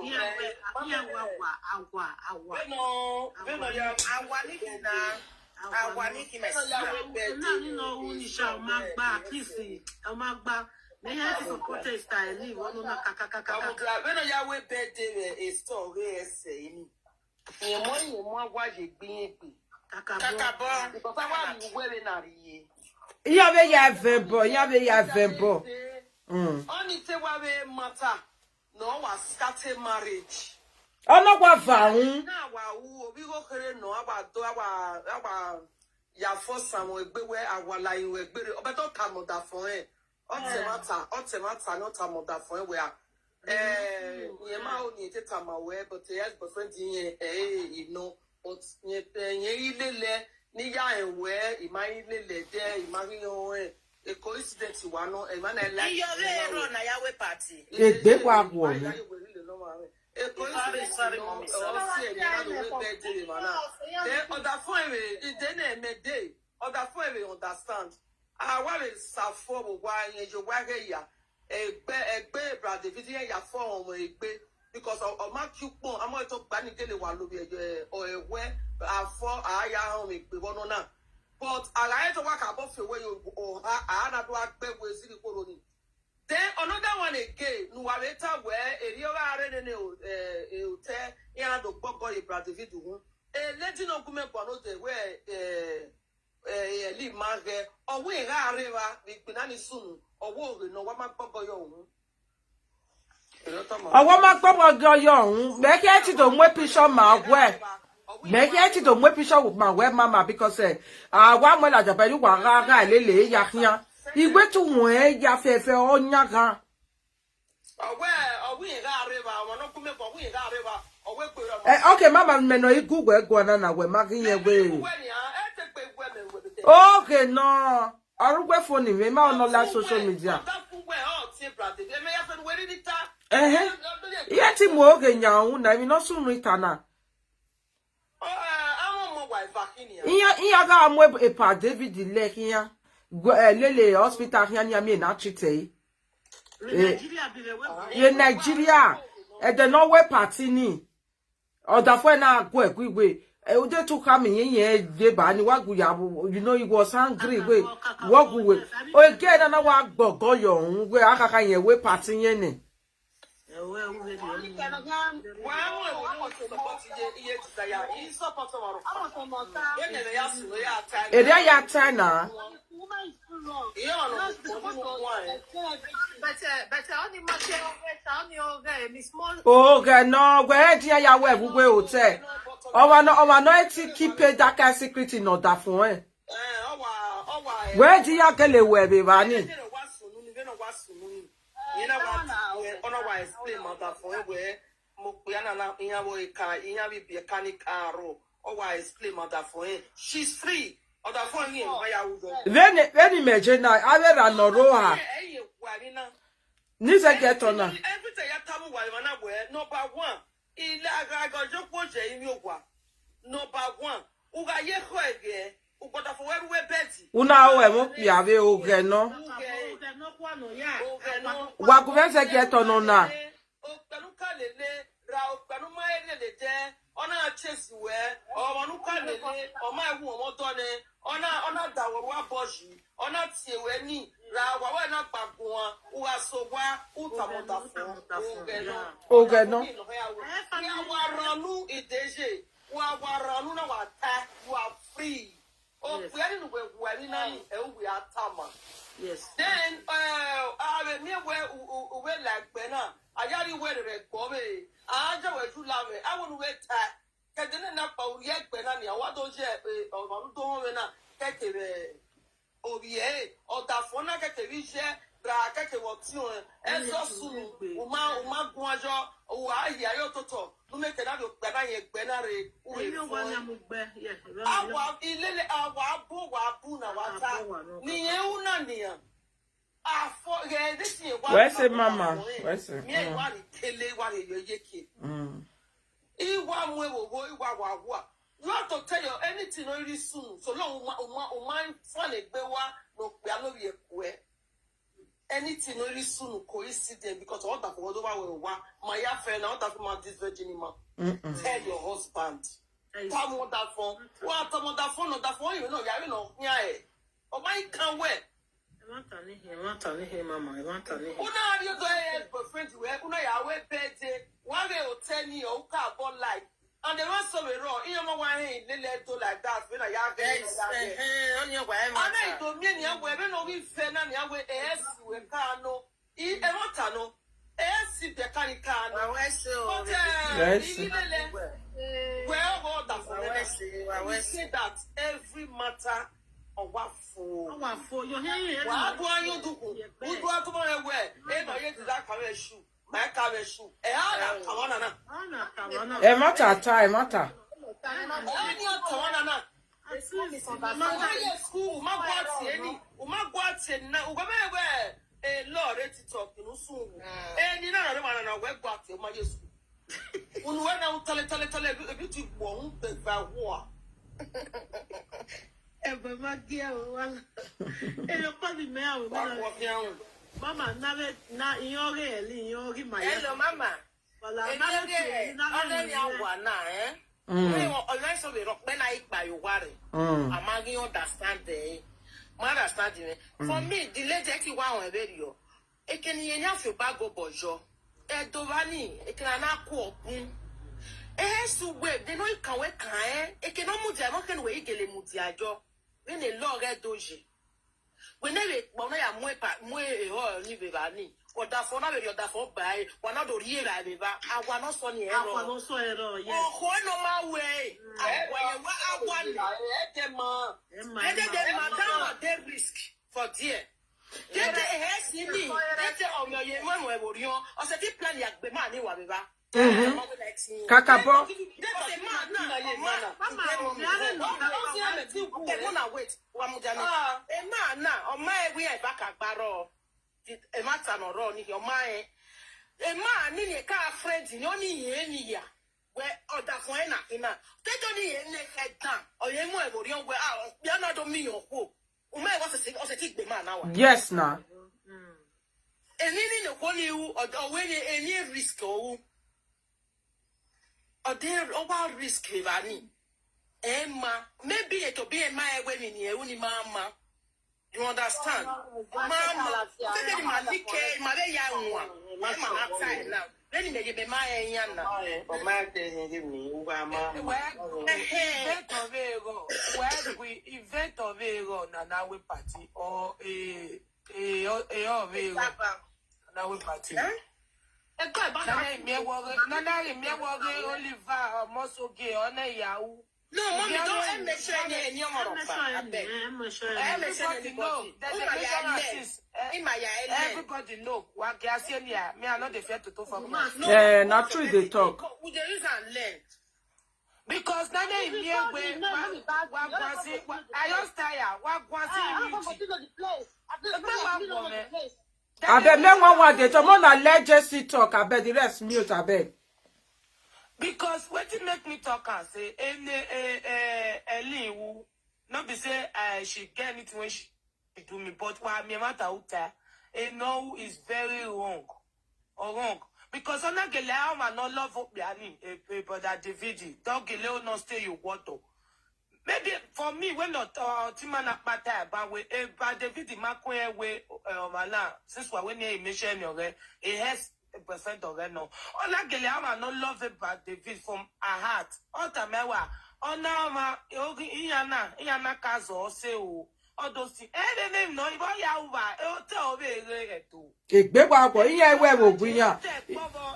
here where here where agwa agwa agwa. Veno, veno ya. Agwa ni na. Agwa ni ki me. Veno ya we be. Na ni no uni sha magba at least. O magba. Me ya ti protest I live. Ono na kaka kaka kaka. Veno ya we be de e store ese ni. Yemo yemo agwa je gbin egbe. Kakabo. Kakabo. Because I want to wear na riye. Iya be ya vembo, iya be ya vembo. Mm. Only say wa we matter. No wa scatter marriage. Ono gwa va un. Na wa u obi go kere no awa do awa awa ya for some egbe we awa la iwe egbe re. Obe to ka mo da fun e. Ote mata, ote mata no ta mo da fun e we a. Eh, ye ma o ni te ta ma we but yes boyfriend ye eh you know but ye eh, ye ile le ni ya e we, I ma ile le de, I ma ri o e. A coincidence wa no, e ma na like. Iyo re ro na ya we party. Egbe wa wo ni. A coincidence. Sorry, sorry, mommy. Sorry. Then other phone we, e dey na me dey. Other phone we understand. Awa we sa fo bo wa yen yo wa ge ya. Egbe egbe bra David yen ya fo omo egbe because o ma ki pon amo to gba ni gele wa lo bi e o ewe afo aya hon mi pe bono na. But ara e to wa ka bo fe we yo o ha a na do agbe we si ni koro ni. Then another one again, nu wa we ta we eri o ra re ne ne o eh e o te ya na do gbogo e bra David hu. E lady no gume gbo no de we eh eh li ma ge o we ra re wa bi gbe na ni sunu o wo re no wa ma gbogo yo hu. Ọwọ́ má gbọ́bọ̀ yọ ọ̀hún. Mẹ́kẹ́ ti dò mú píṣọ́ màá wẹ̀. Mẹ́kẹ́ ti dò mú píṣọ́ màá wẹ̀ mama because ẹ̀ àwa mọ̀ làjà pẹ̀lú wà rárá ẹ̀ lélẹ̀ ya kíá. Ìwé tún wọ̀n ẹ́ ya fẹ́fẹ́ ọ́ nyága. Ọwọ́ ọwọ́ ìhà rẹ̀ wà, àwọn ọkùnrin mẹ́fà ọwọ́ ìhà rẹ̀ wà, ọwọ́ èpè rẹ̀. Ẹ ok mama mẹ́nà igú wẹ̀ gùn àná nà wẹ̀ má kí yẹn wẹ̀. Ìwé ni à ẹ ti pè wẹ̀ mẹ́wẹ̀ bìtẹ̀. Ok náà. Arugbe phone me ma no la social media. Ehe. Iye ti mo oge nya hu na mi no sun rita na. Iya iya ga mo e pa David le iya. Go eh, lele hospital ya ni ami na treat e. Nigeria bi le we. Ye Nigeria. E de no we party ni. Ọ̀dà fún ẹ náà kó ẹ̀kú ìwé. Ẹ o dé tún ká mi yín yẹn dé bá ní wàá gùyà you know he was angry wé wọ́gùn wé. Oge ẹ̀ náà wàá gbọ̀ngàn yọ̀ ọ̀hún wé àkàkà yẹn wé pàtí yẹn nì. Èdè ya tẹ́ náà. Oge no gwe edi ya we gwe hotel. Ọwa no ọwa no eti keep that kind secret in order for eh. Gwe edi ya gele we be bani. She's free. Veni veni meje na avera no roha. Nize get on na. Everything ya tamu wa na we number one. Ile aga aga jokwo je imi ogwa. Number one. Uga ye khoege, ugoda fo weru we bedi. Una o emo piave o geno. Uge, uge no. Wa ku vese ke to no na. Okpenu ka lele, ra okpenu ma elele de. Ona chase we, o manu ka lele, o ma ewu o mo to ne. Ona, ona da wo wa boji. Ona tie we ni, ra wa we na gbagun wa. Uga so wa, uta mo da fo. Uge no. Uge no. Ni lo ya we. Ya wa ranu ideje. Wa wa ranu na wa ta, you are free. O Yes. Puyani nu we we ni na ni e we atama. Yes. Then uh, ave mi we u- u- uwe like bena. Ayari we re gbo we. Aja we ju la we. Awonu we ta. Kedene na pa uri egbe na ni awa do je e o ma do we na keke we. Obi e o da fo na keke bi je ra keke wo ti o. E so sunu. Uma uma gun ajo. O ahi ayo toto. Nu me ke na do gbe na ye gbe na re. Uwe Èmi ò fo. wá ní amúgbẹ́. Yeah, ìrọ̀lẹ́. Awa ilele awa abu wa abu na wata. Abu wa no Ni ewu na ni ya. Afo ye this ye wa. Where say mama? Where say? Ni e wa ni kele wa ni yo yeke. Mm. Iwa mu ewo wo iwa wa wa. You have to tell your anything no really soon. So long uma uma uma fun egbe wa no pe alo ye kwe. Anything no really soon coincidence because all that for what over we wa. My friend, all that for my this virgin man. Mm-mm. Tell your husband. Ẹ Tell what that for. What tell what that for? No, that for you know. Yeah, you know. Yeah. Oh my, can't wait. má tà níhìn, ẹ má tà níhìn, màmá, ẹ má tà níhìn. Una have you go ahead boyfriend we? Una ya we birthday. One day o ten year o ka born life. And the rest of it all, you know why he lele do like that. When I have Yes, eh, eh, onye gwa ẹ má Ana tà. ido mi ni awe be no we fe na ni awe es we ka no. I e ma ta no. Es be ka ni ka no. Wà wẹ́ ṣe o. But Rẹ̀bí. eh, Yes. ilele. Where all that for Wà wẹ́ me. ṣe, wà We wẹ́ ṣe. say that every matter of what for. Wọ́n wà fún yọ hẹ́yìn ẹ̀ Wa bu anyo duku. Udu atuma ewe. E no ye dida ka we shu. Ma ka we shu. E ha na ka wa na na. Wọ́n nà kà wọ́n náà. Ẹ má tà tá, ẹ má tà. E ha ni ka wa na na. Àti Ma ye school, ma gwa ti eni. Ma gwa ti na. U go me we. E lo re TikTok nu sun. E ni na na ma na we gwa ti ma ye school. Unu we na u tale tale tale ebi ti gbo un pe gba wo. Ẹ̀bẹ̀ máa gé àwọn wá lọ. Èèyàn pọ̀ ní mẹ́rin àwọn Wa mẹ́rin. Ko fi an. Mama, na ve na iyore eli iyori maya. Hello, mama. Wala Èmi na ò ve rí ẹ̀, na ọ̀rẹ́ mi ve á wà náà, ẹ́? Mm. Pé wọn ọ̀rẹ́ sọ mi rọ pé náà ipa Yorùbá rẹ̀. Mm. Àmọ́ kí wọ́n understand ẹ̀. Mo understand mi. For me, the lady ẹ kí wá àwọn ẹ̀rẹ́ rí ọ. Eke ni yẹn ní àfi bá go bọ̀ yọ. Ẹ do bá ní, eke náà náà kú ọ̀kún. Ẹ ẹ́ sùn wẹ̀, dènà ìkàwé kàn ẹ́. Eke náà mú di àmọ́ kẹ́nu wẹ̀ yí gèlè mú di àjọ. Wẹ́n lè lọ rẹ́ dojì. Wẹ́n lè pọ̀ náà yà mú ẹ̀pà, mú ẹ̀họ́ ní bèbá ní. Ọ̀dà fọ́ náà wẹ̀ yọ̀ ọ̀dà fọ́ bá ẹ̀. Wà náà dò rí èrà bèbá. Àwa náà sọ ni ẹ rọ. Àpàlọ́ sọ ẹ̀rọ yẹn. Ọkọ̀ ẹ̀ náà máa wẹ̀ ẹ́. Àwa yẹn wá, àwa ni. E de ma. Ẹ máa Ẹ dẹ́dẹ́ máa dáhùn dé risk for there. Dẹ́dẹ́ ẹ̀ sì ní. Dẹ́dẹ́ ọ̀mọ̀ yẹn mọ̀ ẹ̀ wò rí wọn. Ọ̀sẹ̀ tí plan yà gbé máa ní ìwà bèbá. Kàkà bọ́. Dẹ́dẹ́ máa náà ọmọ Mama, ìyá rẹ̀ ló Okay, mona wait. Wa mu jani. E ma na, o ma e wi e ba ka gbaro. E ma ta no ro ni o ma e. E ma ni ni ka friend ni o ni ye ni ya. We o da fun e na ina. Te to ni ye ne ke dan. O ye mo e bo ri o we a o bi ana do mi yo ko. O ma e wa se se o se ti gbe ma na wa. Yes na. E ni ni no ko ni u o do we ni e ni risk o u. Ọ dị ọwa risk rani. Emma, maybe it will be Emma ewe ni ni ewu ni mama. You understand? Mama, tete ni ma like ma be ya nwa. Emma na tie na. Then me ye be ma e ya na. O ma ke ni mi u ga ma. Ehe. Event of ego. Where we event of ego na na we party or a a a of ego na we party. Eh? Nana mi ewo nana mi ewo Oliver Omosoge ona yahu. No, mommy, don't e mention any any ọmọ rọpa. Abeg. E mention Everybody know. anybody. Ima ya ele. Ima ya ele. Everybody know. Wa ke asi ni ya. Me I no dey fear to talk for. Eh, na true they talk. We dey use and learn. Because na na mi egbe wa wa gwasi wa I just tire wa gwasi mi. Egbe wa gwo me. Abeg, make one one dey talk. More na let J C talk. Abeg, the rest mute. Abeg. Because wetin make me talk am say ene eh eh Elin wu, no be say eh she get anything wey she do me, but wa mi mata uta eno is very wrong or wrong. Because ona gele ama no love obiani e e brother David don gele o no stay you water. Maybe for me when not uh, timana pata ba we e ba David makwe we uh, mala since wa we ni e mission yore e has boyfriend already no. Ona gele ama no love about David from her heart. Ota mewa ona ama ogi iyana iyana kazo se o. All those things. Eh, they name no ibo ya uba. E o te o be re eto. Egbe wa ko iye we wo gwiyan.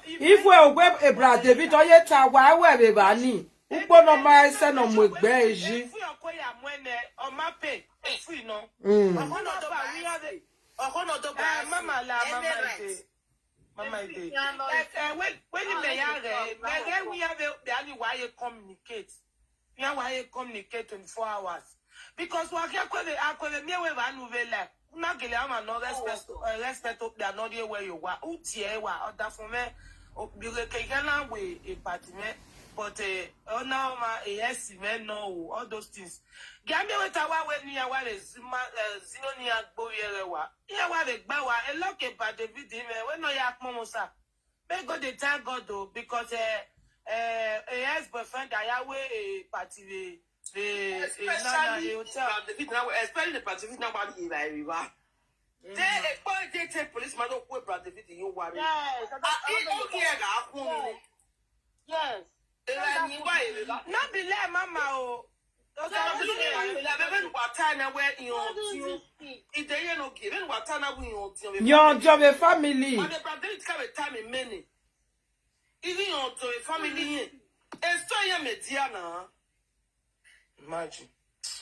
If we ogwe ebra David oye ta wa we be ba ni. Upo no ma ese no mo egbe eji. Fu yo ko ya mwene o ma pe. Fu no. Mm. Oho no do ba wi ya be. Oho no do ba. Eh, mama la mama de. Mama ide. Eh, eh, when when you may have may we have a any why you communicate. Yeah, why you communicate twenty-four hours. Because what you could have could have me we van we like. Una gele ama no respect uh, respect up there no dey where you wa. Utie wa other for me. Obire ke gana we a party me. But eh ona ma e yes me no all those things. Gami we tawa we ni awa le zima eh, zino ni agbo yere wa. Iya wa le gba wa e loke ba David me we no ya pon mo sa. May God dey thank God though because eh eh a ex boyfriend ayawe a party we the a nana a hotel. David now, especially the Pacific now, what is like river. They expose they take police man don't go Brad David in your worry. Yes. Ah, I don't know. Yes. They like you why river. No be lie, mama o. Even watana where you on you. If they no give, even watana we on you. Your job a family. And the Brad David come a time in many. Even your family. It's so your media now. Imagine.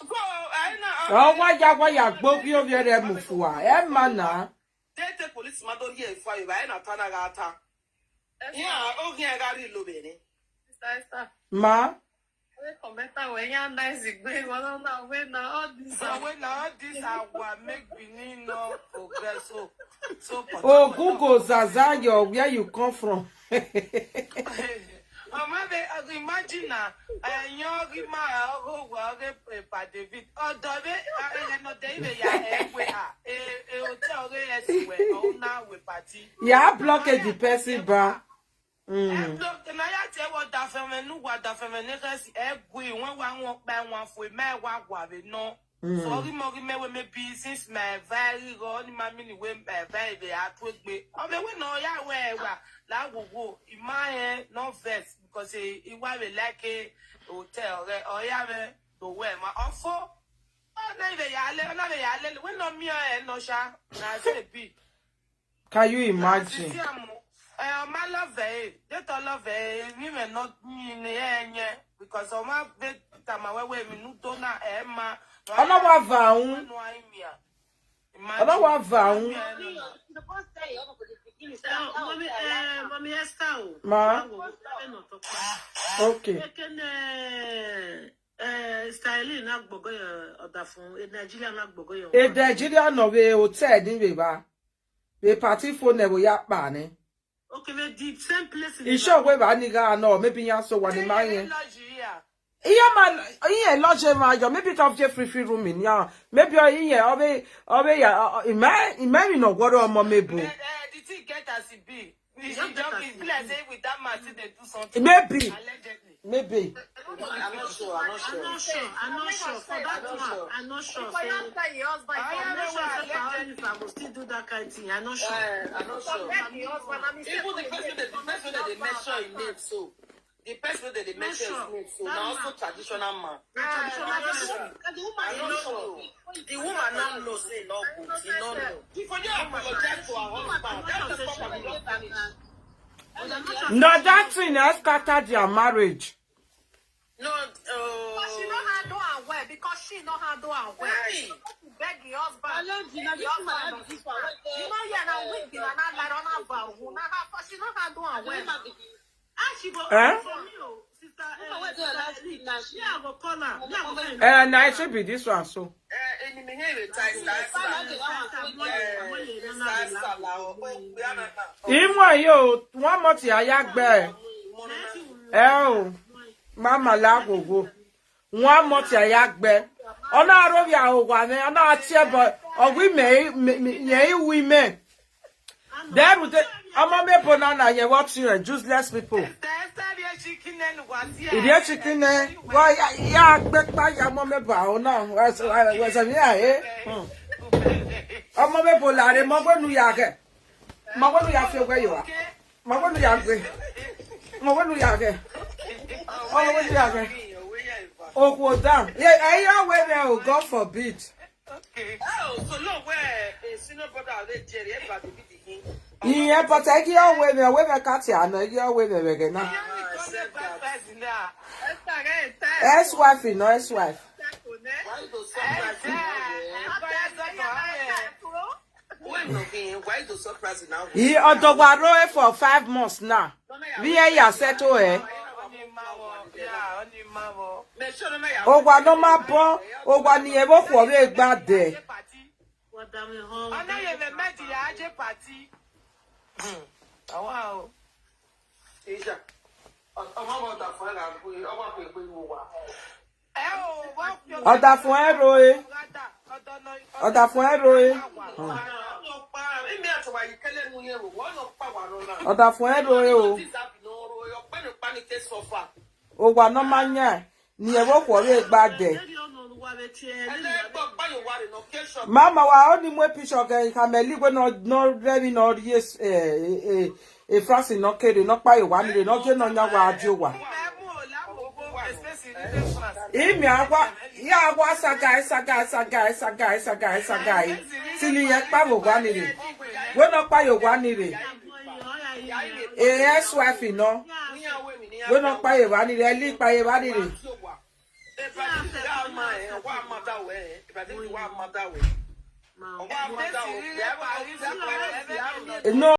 Go, I know. Ọ wa ya wa ya gbo ki o bi ere mu fu wa. E ma na. They take police man don't hear fire. I na tana gata. Yeah, o gi agari lo bene. Sister Esther. Ma. Welcome better when you nice gbe. Well, now when now all this. So when now all this our make Benin no progress. So so. Oh, Google Zazayo, where you come from? Mama be imagine na. Eh, young man, oh, well, eh, pa David. Oh, David, eh, no, David, ya, eh, we are, eh, eh, hotel, eh, yes, we, oh, now we party. Yeah, block it, the person, ba. Mm. Eh, block, na ya te wa da fe me, nu wa da fe me, ne ka si, eh, gui, wan, wan, wan, ba, wan, fo, me, wa, wa, be, no. Mm. So, ri mo, ri me, we, me, be, since my very, ro, ni, ma, mi, ni, we, my very, be, a, twe, gbe. O, be, we, no, ya, we, wa, la, wo, wo, i, ma, eh, no vex, because, eh, i, wa, we, like, eh, hotel, re, o, ya, we, to, we, ma, ofo. O, na, be, ya, le, na, be, ya, le, we, no, mi, eh, no, sha, na, se, be. Can you imagine? Eh, my love, eh, that I love, eh, ni me not ni ne enye because o ma be tama we we mi nu do na e ma. Ọlọ́wọ́ àfààhùn. No, I mean. Ọlọ́wọ́ àfààhùn. Mommy, eh, Mommy Esther o. Ma. Okay. Ekene, eh, Sterling na gbogo yo, oda fun, eh, Nigeria na gbogo yo. E Nigeria no be hotel ni be ba. Be party phone ne wo ya pa ni. Okay, we the same place in the Isho we ba ni ga no, maybe ya so wa ni ma yen. Iye man, iye lodge ma yo, maybe ka fie free free room in ya. Maybe o iye o be o be ya o- o- ime ime mi no gworo omo mebo. Eh, eh, the thing get as it be. It's just, it's be like say with that man, still they do something. Maybe. Allegedly. Maybe. I'm not sure. I'm not sure. I'm not sure. I'm not sure for that one. I'm not sure. If I say after your husband, if I make sure say for all this, I go still do that kind of thing. I'm not sure. Eh, I'm not sure. Forget the husband. I mean, even the person that the person that they mention in name, so the person that they mention his name, so now also traditional man. Na traditional person. And the woman, I no know. The woman no know say no good. He no know. He for you apologize to her husband. That is what I'm not finished. No, that thing has scattered their marriage. No, uh, but she no handle her well because she no handle her well. Hey. She supposed to beg the husband. Hello, Gina, this woman, this one. You know, yeah, now we be na na lie on her vow. Na her fault. She no handle her well. How she go Eh? For me, oh, sister, eh, sister Ellie, me, I go call her. Me, I go call her. Eh, na it should be this one so. Eh, enemy here, we tie Sister Esther. Imo yo, one month ya ya gbe. Eh, oh, mama la gogo. One month ya ya gbe. Ona aro ya o wa ne, ona atie bo. O wi me, me, me, ye wi me. There we dey. Omo me bo na na ye what you useless people. Ìdí ẹ̀ chicken ẹ̀ wá ya ya gbé pa ya ọmọ mi bá ọ náà wẹ̀sẹ̀ mi àyè. Ọmọ mi bò láre mọ pé nu yà kẹ̀. Mọ pé nu yà fi ọgbẹ́ yìí wá. Mọ pé nu yà gbé. Mọ pé nu yà kẹ̀. Mọ pé nu yà kẹ̀. Okwu down. Ẹ̀yin ọ̀wẹ́ rẹ̀ o, God forbid. Okay. Oh, so no where a senior brother already Jerry ever to be the him. Ìyẹn pọ̀tẹ́ kí ọ̀wẹ́ mi, ọ̀wẹ́ mi ká ti àná, kí ọ̀wẹ́ mi rẹ̀ náà. Ex-wife, you know, ex-wife. Why you so surprised now? Why you so surprised now? He ọ̀dọ̀gbàrò for five months now. Bí ẹ yà sẹ́tò ẹ̀. Ogwa no ma bọ, ogwa ni ebo kwọrọ egba de. Ọ̀nà yẹn lè mẹ́jì yà á jẹ́ pàtí. Àwa o. Ìjà. Ọmọ ọmọ ọ̀dà fún ẹ̀ là ń pè, ọmọ pè pé mo wà. Ẹ o, wọ́n fi ọ̀dà fún ẹ ro e. Ọ̀dà fún ẹ ro e. Ọ̀dà fún ẹ ro e o. Ogwa no ma nya. Ni ebo kwọrọ egba de. Mama wa oni mwe picture ke kameli we no no ready no yes eh eh eh France no kere no pa iwa ni no je no nya wa adio wa. Imi agwa ya agwa sagai sagai sagai sagai sagai sagai. Sini ye pa wo wa ni re. We no pa yo wa ni re. Eh, ex-wife no. We no pa ye wa ni re, li pa ye wa ni re. No.